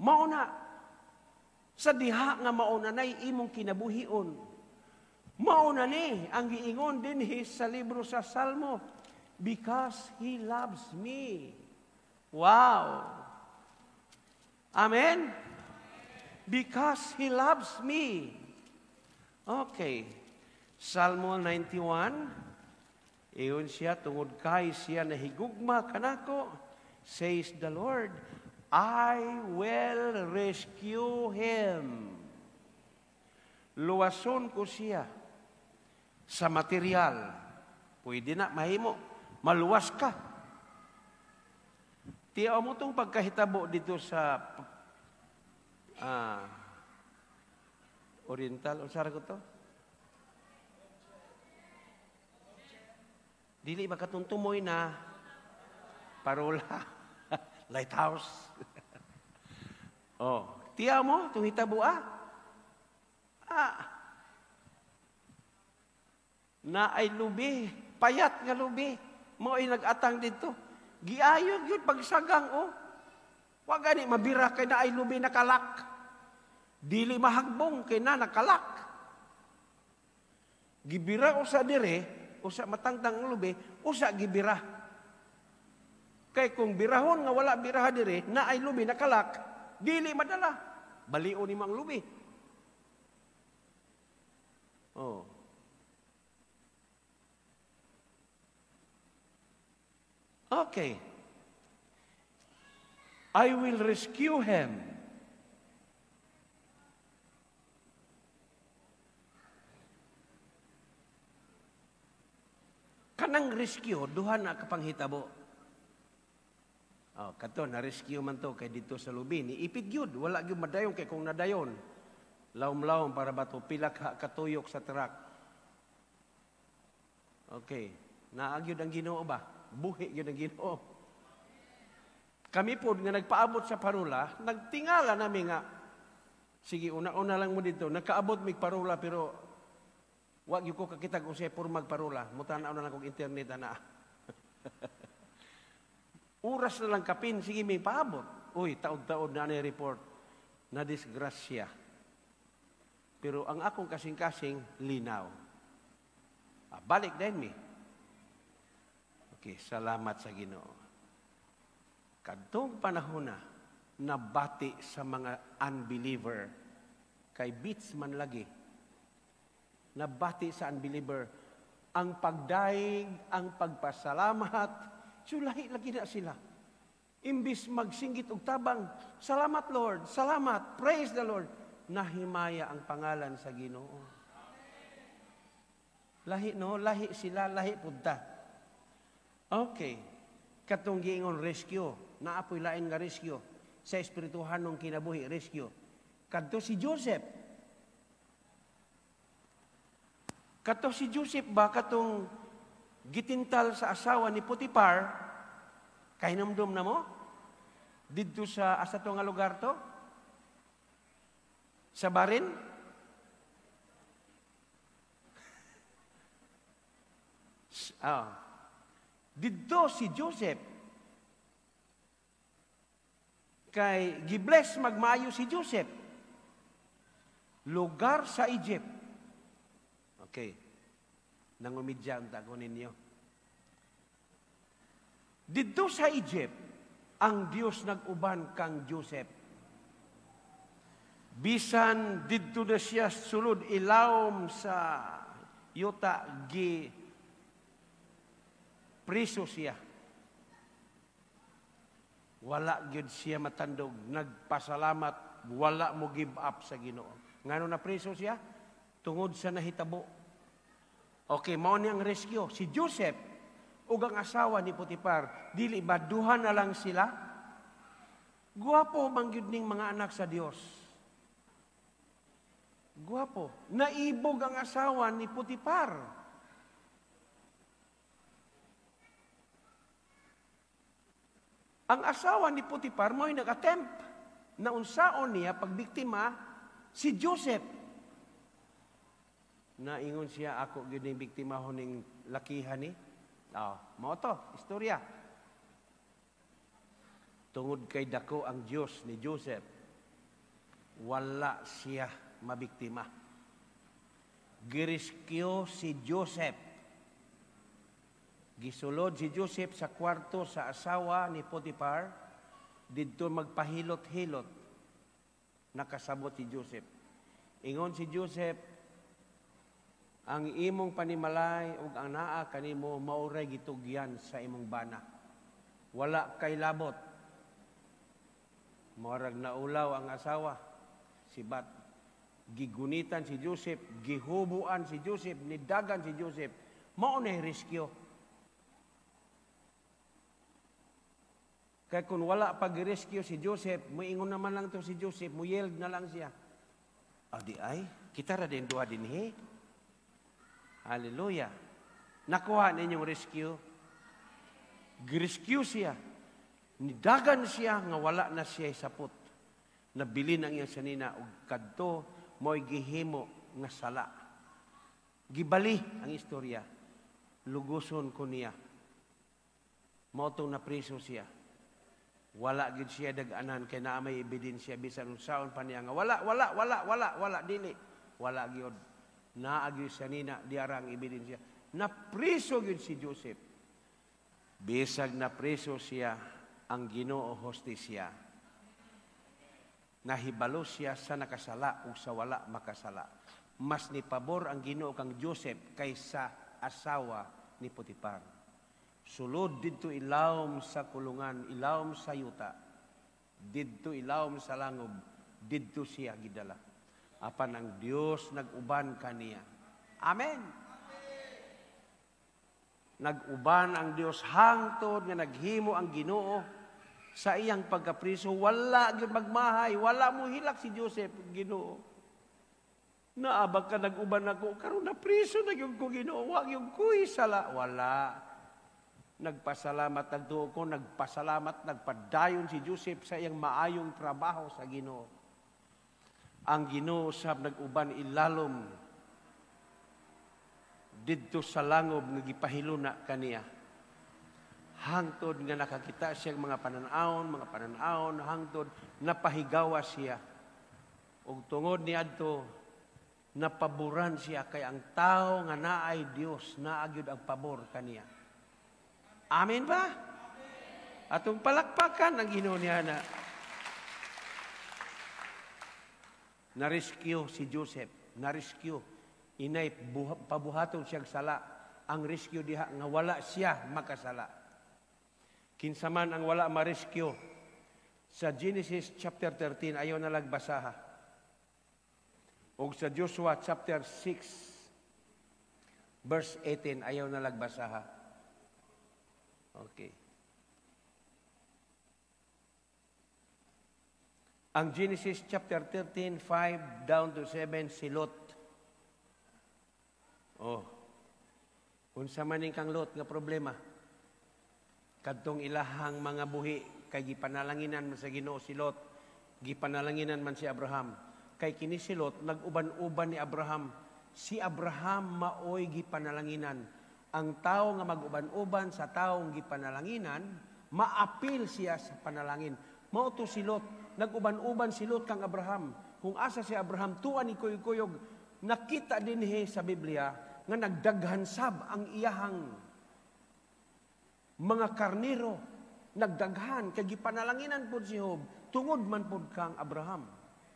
Mauna, sa diha nga mauna na'y imong kinabuhion. Mauna ni ang giingon dinhi sa libro sa Salmo, "Because He loves me." Wow! Amen? Because He loves me. Okay. Salmo 91, iyon siya, "Tungod kay siya nahigugma kanako, says the Lord, I will rescue him." Luwason ko siya sa material. Pwede na, mahimo. Maluwas ka. Tiyaw mo itong pagkahitabo dito sa Oriental. Unsa ra ko to? Dili ba katuntumoy na parola? Lighthouse. Oh, tiyaw mo itong hitabo ah. Na ay lubi, payat nga lubi. Mao'y nag-atang dito. Giayo gyud pagsagang oh. Wa gani mabira kay na ay lubi nakalak. Dili mahagbong kay na nakalak. Gibira usa dire, usa matangtang ang lubi, usa gibira. Kay kung birahon nga wala biraha dire, na ay lubi nakalak, dili madala. Balion nimo ang lubi. Oh. Okay. I will rescue him. Kanang rescue, duha na kapanghitabo. Oh, kato na rescue man to kay dito sa lubi ni ipit gyud, wala gyud madayon kay kung nadayon lawom-lawom para bato pila ka katuyok sa truck. Okay, naa gyud ang Ginoo ba? Buhi gyud ang Ginoo. Kami pod nga nagpaabot sa parula, nagtingala nami nga sige una-una lang mo dito, nakaabot mig parula pero wa gyud ko kakita kung siya pormag parula, mutan-aw na lang kog internet ana. Oras na lang kapin, sige may paabot. Uy, taod-taod na ni report na disgrasya. Pero ang akong kasing-kasing linaw. Ah, balik din mi. Okay, salamat sa Ginoo. Kadtong panahon na nabati sa mga unbeliever kay beats man lagi. Nabati sa unbeliever ang pagdaig, ang pagpasalamat, sulahi lagi na sila. Imbis magsinggit og tabang, salamat Lord, salamat, praise the Lord, nahimaya ang pangalan sa Ginoo. Lahi no, lahi sila, lahi punta. Okay. Katong giingon rescue, naapoy lain nga rescue sa espirituhanong kinabuhi, rescue. Kadto si Joseph. Kadto si Joseph ba katong gitintal sa asawa ni Potiphar, kahinumdum na mo? Didto sa asa to nga lugar to? Sa Barin? Ah. Didto si Joseph. Kay gibless magmayo si Joseph. Lugar sa Egypt. Okay. Nangumidya ang tago ninyo. Didto sa Egypt, ang Dios nag-uban kang Joseph. Bisan didto na siya sulod ilawom sa yuta, gi priso siya. Wala gyud siya matandog, nagpasalamat, wala mo give up sa Ginoo. Ngano na priso siya? Tungod sa nahitabo. Okay, mao ni ang rescue. Si Joseph ug ang asawa ni Potiphar, dili ba duha na lang sila? Guwapo man gyud ning mga anak sa Dios. Guwapo. Naibog ang asawa ni Potiphar. Ang asawa ni Potiphar mo'y nag-attempt na unsaon niya pagbiktima si Joseph. Naingon siya, ako gyud ning biktima ho ning lakihan ni. Oh, mao to, istorya. Tungod kay dako ang Dios ni Joseph, wala siya mabiktima. Giriskyo si Joseph. Gisulod si Joseph sa kwarto sa asawa ni Potiphar. Didto magpahilot-hilot. Nakasabot si Joseph. Ingon si Joseph, ang imong panimalay ug ang naa kanimo maoray gitugyan sa imong bana. Wala kay labot. Murag naulaw ang asawa. Si Bat. Gigunitan si Joseph, gihubuan si Joseph, nidagan si Joseph. Mao na rescue. Kaya kung wala pag-rescue si Joseph, muingon naman lang to si Joseph, muyeld na lang siya. Adi ay, kita ra din duha dinhi. Hallelujah. Nakuha ninyong rescue. Girescue siya. Nidagan siya nga wala na siya sapot. Nabilin ang iyang sanina og kadto mo'y gihimo nga sala. Gibali ang istorya. Luguson ko niya. Mao tong napriso siya. Wala gid siya dag-anan kay naa may ebidensya bisan unsaon pa niya nga wala wala wala wala wala dili. Wala gyud. Naa gyud sa nina diara ang ebidensya. Napriso gyud si Joseph. Bisag napriso siya, ang Ginoo hostisya. Nahibalo siya sa nakasala o sa wala makasala. Mas ni pabor ang Ginoo kang Joseph kaysa asawa ni Potifar. Sulod didto ilawom sa kulungan, ilawom sa yuta. Didto ilawom sa langob, didto siya gidala. Apan ang Dios nag-uban kaniya. Amen. Nag-uban ang Dios hangtod nga naghimo ang Ginoo sa iyang pagkapriso. Wala gyud magmahay, wala mo hilak si Joseph. Ginoo, naabag ka nag-uban ako, karon na priso na gyud ko, Ginoo, wa gyud ko'y sala. Wala. Nagpasalamat, nagtuo ko, nagpasalamat, nagpadayon si Joseph sa iyang maayong trabaho sa Ginoo. Ang Ginoo sab nag-uban ilalom didto sa langob nga gipahiluna kaniya. Hangtod nga nakakita siya mga panan-awon, hangtod napahigawa siya. Ug tungod niadto, napaboran siya kay ang tao nga naay Dios, naa gyud ang pabor kaniya. Amen ba? Atong palakpakan ang Ginoo niya na. Na-rescue si Joseph, na-rescue. Inay pabuhaton siyang sala. Ang rescue diha nga wala siya makasala. Kinsa man ang wala ma-rescue sa Genesis chapter 13, ayaw na lagbasaha. Og sa Joshua chapter 6 verse 18, ayaw na lagbasaha. Okay. Ang Genesis chapter 13, 5 down to 7, si Lot. Oh. Unsa man ning kang Lot nga problema? Kadtong ilahang mga buhi kay gipanalanginan man sa Ginoo si Lot, gipanalanginan man si Abraham. Kay kini si Lot nag-uban-uban ni Abraham. Si Abraham maoy gipanalanginan. Ang tao nga mag-uban-uban sa taong gipanalanginan, maapil siya sa panalangin. Mao to si Lot, nag-uban-uban si Lot kang Abraham. Kung asa si Abraham, tuwa ni kuyog-kuyog. Nakita dinhi sa Biblia nga nagdaghan sab ang iyahang mga karnero. Nagdaghan kay gipanalanginan pud si Job, tungod man pud kang Abraham.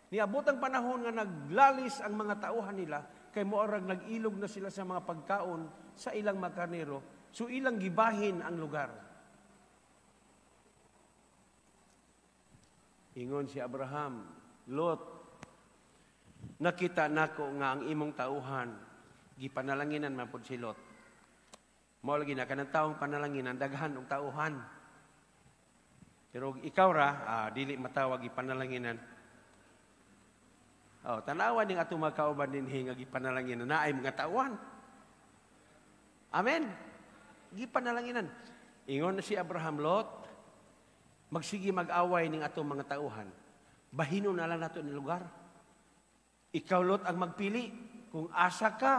Niabot ang panahon nga naglalis ang mga tauhan nila kay moarag nag-ilog na sila sa mga pagkaon sa ilang mga karnero, so ilang gibahin ang lugar. Ingon si Abraham, Lot, nakita nako nga ang imong tauhan, gipanalanginan man pud si Lot. Mao lagi na kanang taong panalanginan, daghan og tauhan. Pero ikaw ra, dili matawag gipanalanginan. Oh, tanawa ning atong mga kauban dinhi nga gipanalanginan naay mga tauhan. Amen. Gipanalanginan. Ingon si Abraham, Lot, magsige mag-away ning atong mga tauhan. Bahino na lang nato ni lugar. Ikaw, Lot, ang magpili kung asa ka,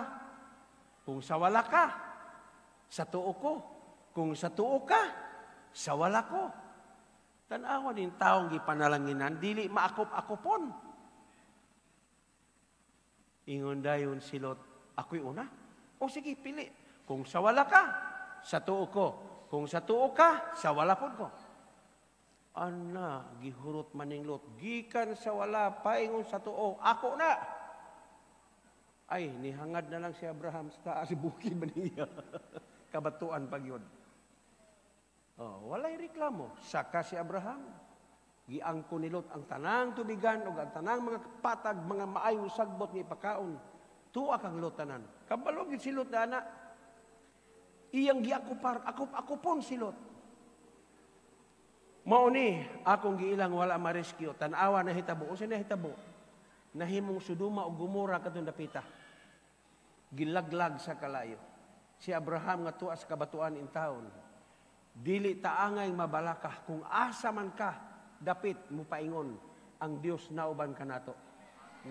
kung sa wala ka, sa tuo ko. Kung sa tuo ka, sa wala ko. Tanawa ning taong gipanalanginan, dili maakop-akopon. Ingon dayon si Lot, ako'y una. O sige, pili. Kung sa wala ka, sa tuo ko. Kung sa tuo ka, sa wala pod ko. Ana, gihurot maning Lot. Gikan sa wala, paingon sa tuo. Ako na. Ay, nihangad na lang si Abraham sa taas, bukid ba niya? Kabatuan pag yun. Oh, walay reklamo. Saka si Abraham. Giangko ni Lot ang tanang tubigan o ang tanang mga patag, mga maayong sagbot nga ipakaon. Tuwa kang Lot tanan. Kabalo gyud si Lot na anak. Iyang giakupar, akupon si Lot. Mao ni akong giilang wala ma-rescue. Tan-awa na hitabo. Unsa na hitabo? Nahimong Sodoma ug Gomora kadtong dapita. Gilaglag sa kalayo. Si Abraham nga tuwa sa kabatuan in town. Dili taangay mabalaka kung asa man ka dapit mo paingon ang Dios nauban kanato.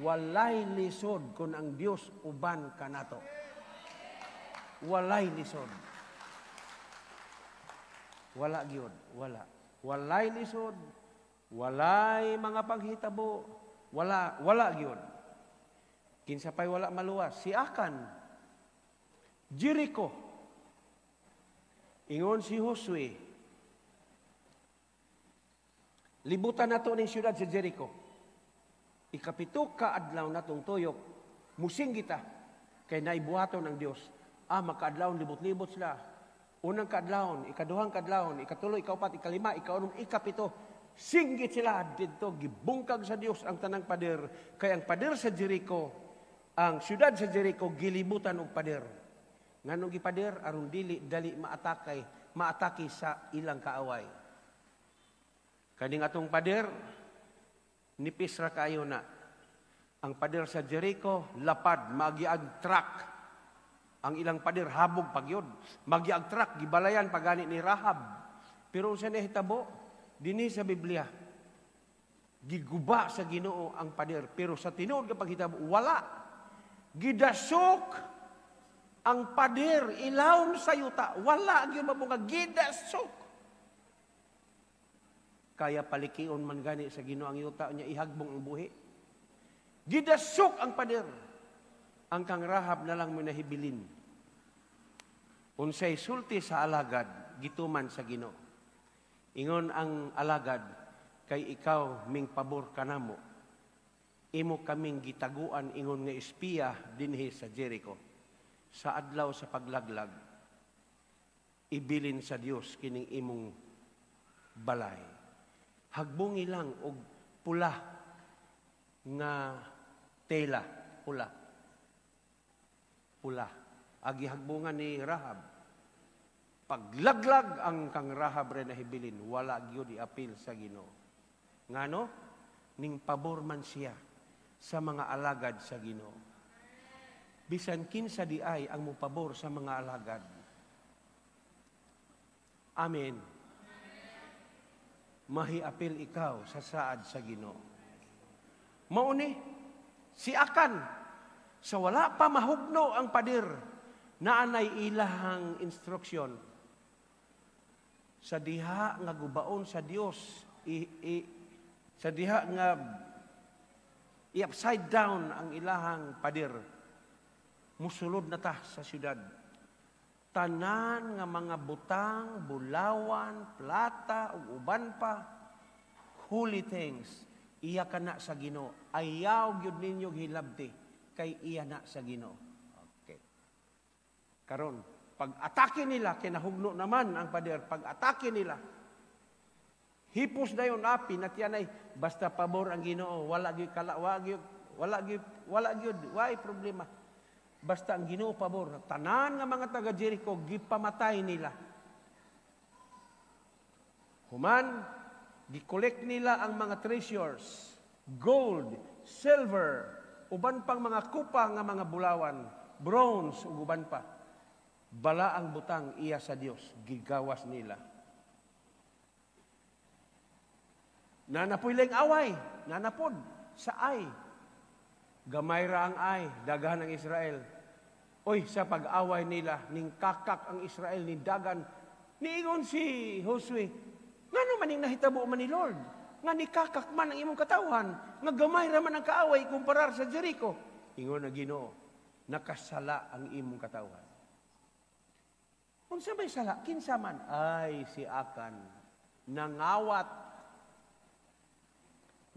Walay lisod kung ang Dios uban kanato. Walay lisod. Wala gyud, wala. Walay lisod, walay mga panghitabo, wala, wala gyud. Kinsa pay wala maluwas, si Akan, Jericho. Ingon si Josue, libutan nato ning siyudad sa Jericho. Ikapito ka adlaw natong tuyok. Musinggit ta kay naibuhaton ang Dios. Ah, makaadlawon libot-libot sila. Unang kaadlawon, ikaduhang kaadlawon, ikatulo, ikaupat, ikalima, ikaunom, ikapito. Singgit sila didto, gibungkag sa Dios ang tanang pader. Kay ang pader sa Jericho, ang syudad sa Jericho gilibutan og pader. Nganong gipader? Aron dili dali maatake sa ilang kaaway. Kaning atong pader, nipis ra kayo na. Ang pader sa Jericho, lapad, magiag truck. Ang ilang pader, habog pagyod. Magiag truck, gibalayan pagani ni Rahab. Pero unsa nahitabo? Dinhi sa Biblia, giguba sa Ginoo ang pader. Pero sa tinuod nga paghitabo, wala. Gidasok ang pader, ilawom sa yuta. Wala gyud mabungkag, gidasok. Kaya palikion man gani sa Ginoo ang yuta niya, ihagbong ang buhi. Gidasok ang pader. Ang kang Rahab na lang mo nahibilin. Unsay sulti sa alagad, gituman sa Ginoo. Ingon ang alagad, kay ikaw ming pabor kanamo. Imo kaming gitaguan ingon nga espiya dinhi sa Jericho. Sa adlaw sa paglaglag, ibilin sa Dios kining imong balay. Hagbungi lang og pula nga tela, pula. Pula. Agi hagbungan ni Rahab. Paglaglag ang kang Rahab rin nahibilin, wala gyud iapil sa Ginoo. Ngano? Ning pabor man siya sa mga alagad sa Ginoo. Bisan kinsa di ay ang mopabor sa mga alagad. Amen. Mahiapil ikaw sa saad sa Ginoo. Mauni si Akan, sa wala pa mahugno ang pader, naanay ilahang instruction. Sa diha nga gubaon sa Dios, sa diha nga i-upside down ang ilahang pader, musulod na ta sa syudad. Tanan nga mga butang, bulawan, plata, ug uban pa, holy things, iya ka na sa Ginoo. Ayaw gyud ninyo hilabti, kay iya na sa Ginoo. Okay. Karon, pag-atake nila, kinahugno naman ang pader, pag-atake nila, hipos dayon api, natyanay, basta pabor ang Ginoo, wala gyud kala, wala gyud, wala gyud, wala gyud, way problema. Basta ang Ginoo pabor, tanan nga mga taga Jericho gipamatay nila. Human, gikolekt nila ang mga treasures, gold, silver, uban pang mga kupa nga mga bulawan, bronze ug uban pa. Bala ang butang iya sa Dios, gigawas nila. Nanapoy lang away, nanapod sa ay. Gamay ra ang ay, daghan ang Israel. Oy, sa pag-away nila, ning kakak ang Israel, ni dagan. Niingon si Josue, ngano man ning nahitabo man ni Lord? Nga ni kakak man ang imong katawhan, nga gamay ra man ang kaaway kumparar sa Jericho. Ingon ang Ginoo, nakasala ang imong katawhan. Unsa may sala? Kinsa man? Ay, si Akan. Nangawat.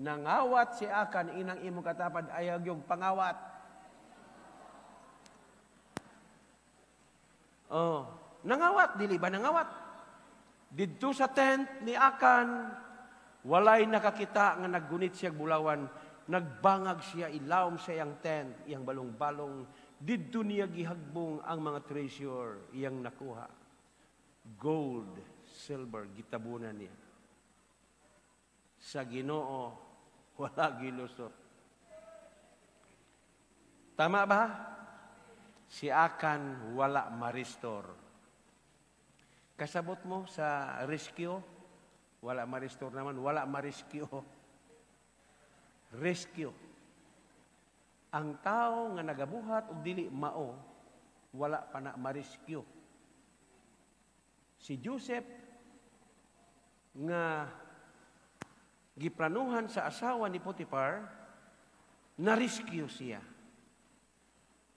Nangawat si Akan, inang imong katapad, ayaw yung pangawat. Oh, nangawat, dili ba nangawat? Didto sa tent ni Akan, walay nakakita nga naggunit siya bulawan, nagbangag siya, ilawom sa iyang tent, iyang balong-balong, didto niya gihagbong ang mga treasure iyang nakuha. Gold, silver, gitabunan niya. Sa Ginoo, wala gilusot. Tama ba? Si Akan wala ma-restore. Kasabot mo sa rescue, wala ma-restore naman, wala ma-rescue. Rescue. Ang tao nga nagabuhat og dili mao, wala pa na ma-rescue. Si Joseph nga giplanuhan sa asawa ni Potiphar, na-rescue siya.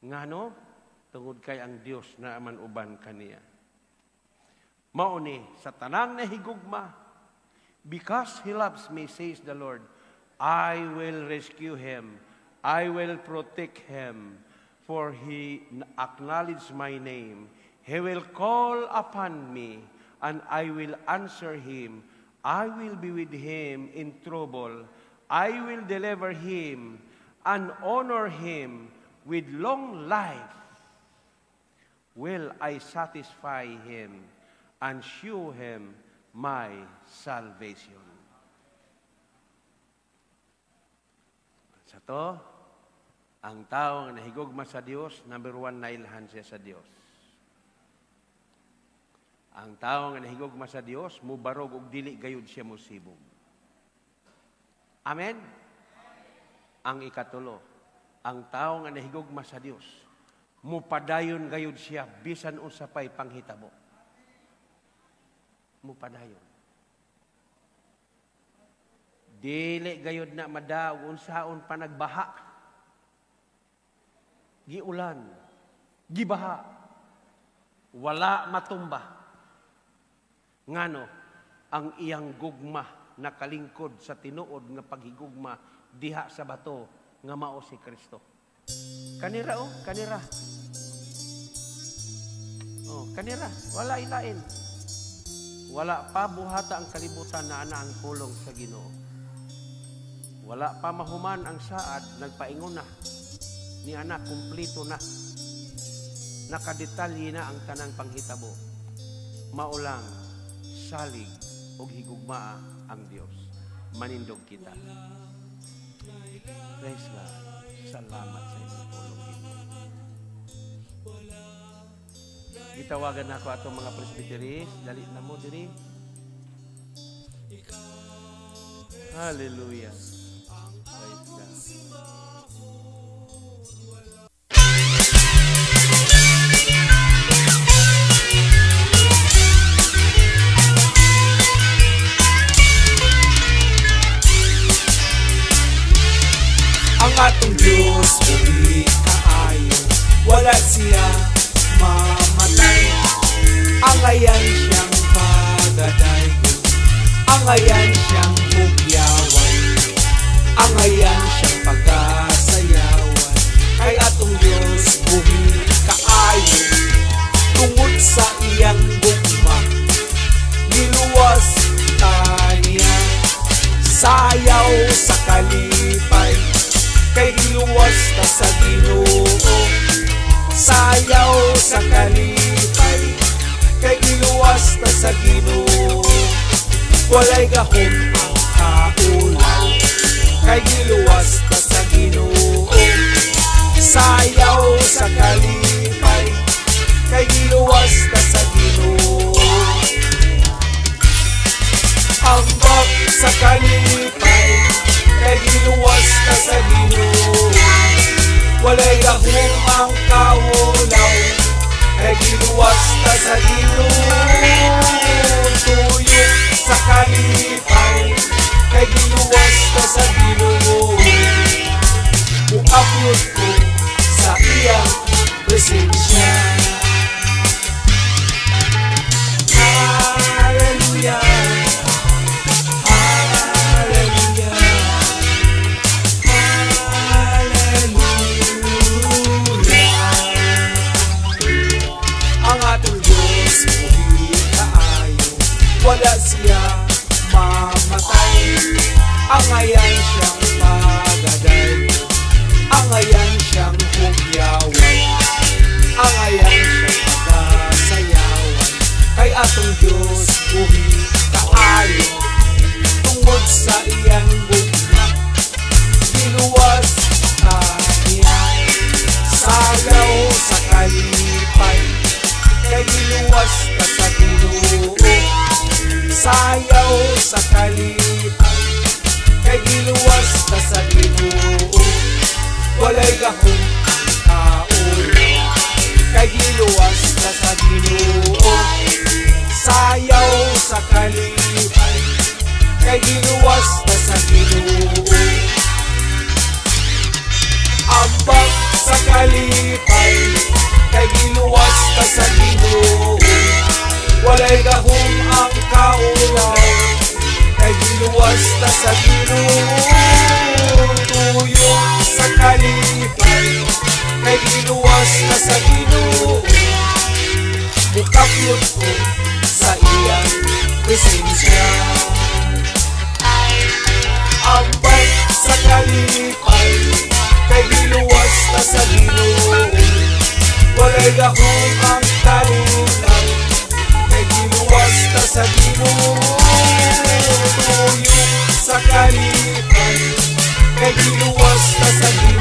Ngano? Tungod kay ang Dios na man uban kaniya. Mao ni sa tanang nahigugma, because he loves me, says the Lord, I will rescue him. I will protect him, for he acknowledged my name. He will call upon me, and I will answer him. I will be with him in trouble. I will deliver him and honor him with long life. Will I satisfy him and show him my salvation. Sa to, ang tao nga nahigugma sa Dios, number one, nailhan siya sa Dios. Ang tao nga nahigugma sa Dios, mubarog og dili gayud siya mosibog. Amen? Ang ikatulo, ang tao nga nahigugma sa Dios, mupadayon gayud siya bisan unsa pay panghitabo. Mupadayon. Dili gayud na madaog unsaon pa nagbaha. Giulan, gibaha, wala matumba. Ngano ang iyang gugma nakalingkod sa tinuod nga paghigugma diha sa bato nga mao si Kristo. Kanira oh, kanira. Oh, kanira, wala ilain. Wala pa buhata ang kalibutan na ana ang pulong sa Ginoo. Wala pa mahuman ang saad, nagpaingon na. Ni ana kumpleto na. Nakadetalye na ang tanang panghitabo. Maulang salig og higugmaa ang Dios. Manindog kita. Praise God. Salamat sa inyong pulong, Ginoo. Gitawagan na ako atong mga presbyteries. Dali na mo diri. Hallelujah. Praise God. Ang atong Diyos buhi kaayo, wala siya mamatay. Angayan siyang pagadaygon, angayan siyang bugyawan, angayan siyang pagasayawan. Kay atong Diyos buhi kaayo, tungod sa iyang gugma, niluwas ta niya. Sayaw sa kalipay, kay giluwas ta sa Ginoo. Sayaw sa kalipay, kay giluwas ta sa Ginoo. Walay gahom ang kaulaw, kay giluwas ta sa Ginoo. Sayaw sa kalipay, kay giluwas ta sa Ginoo. Ambak sa kalipay, kay giluwas ta sa Ginoo. Walay gahom ang kaulaw, kay giluwas ta sa Ginoo. Tuyo sa kalipay, kay giluwas ta sa Ginoo. Muapyot ko sa iyang presensya. Hallelujah, hallelujah, hallelujah. Ang atong Diyos buhi kaayo, wala siya mamatay. Angayan siyang pagadayon, angayan siyang hugyawan, angayan siyang pagasayawan. Kay atong Diyos buhi kaayo, tungod sa iyang gugma, giluwas ta niya. Sayaw sa kalipay, kay giluwas ta sa Ginoo. Sayaw sa kalipay, kay giluwas ta sa Ginoo. Walay gahom ang kaulaw, kay giluwas ta sa Ginoo. Sayaw sa kalipay, kay giluwas ta sa Ginoo. Ambak sa kalipay, kay giluwas ta sa Ginoo. Walay gahom ang kaulaw, kay giluwas ta sa Ginoo. Tuyo sa sa kalipay kay giluwas ta sa Ginoo. Mukaplot ko sa iyang presensya. Ambal sa kalipay kay giluwas ta sa Ginoo. Walay gahom ang kalinaw kay giluwas ta sa Ginoo. Tuyok sa kalipay kay giluwas ta sa Ginoo.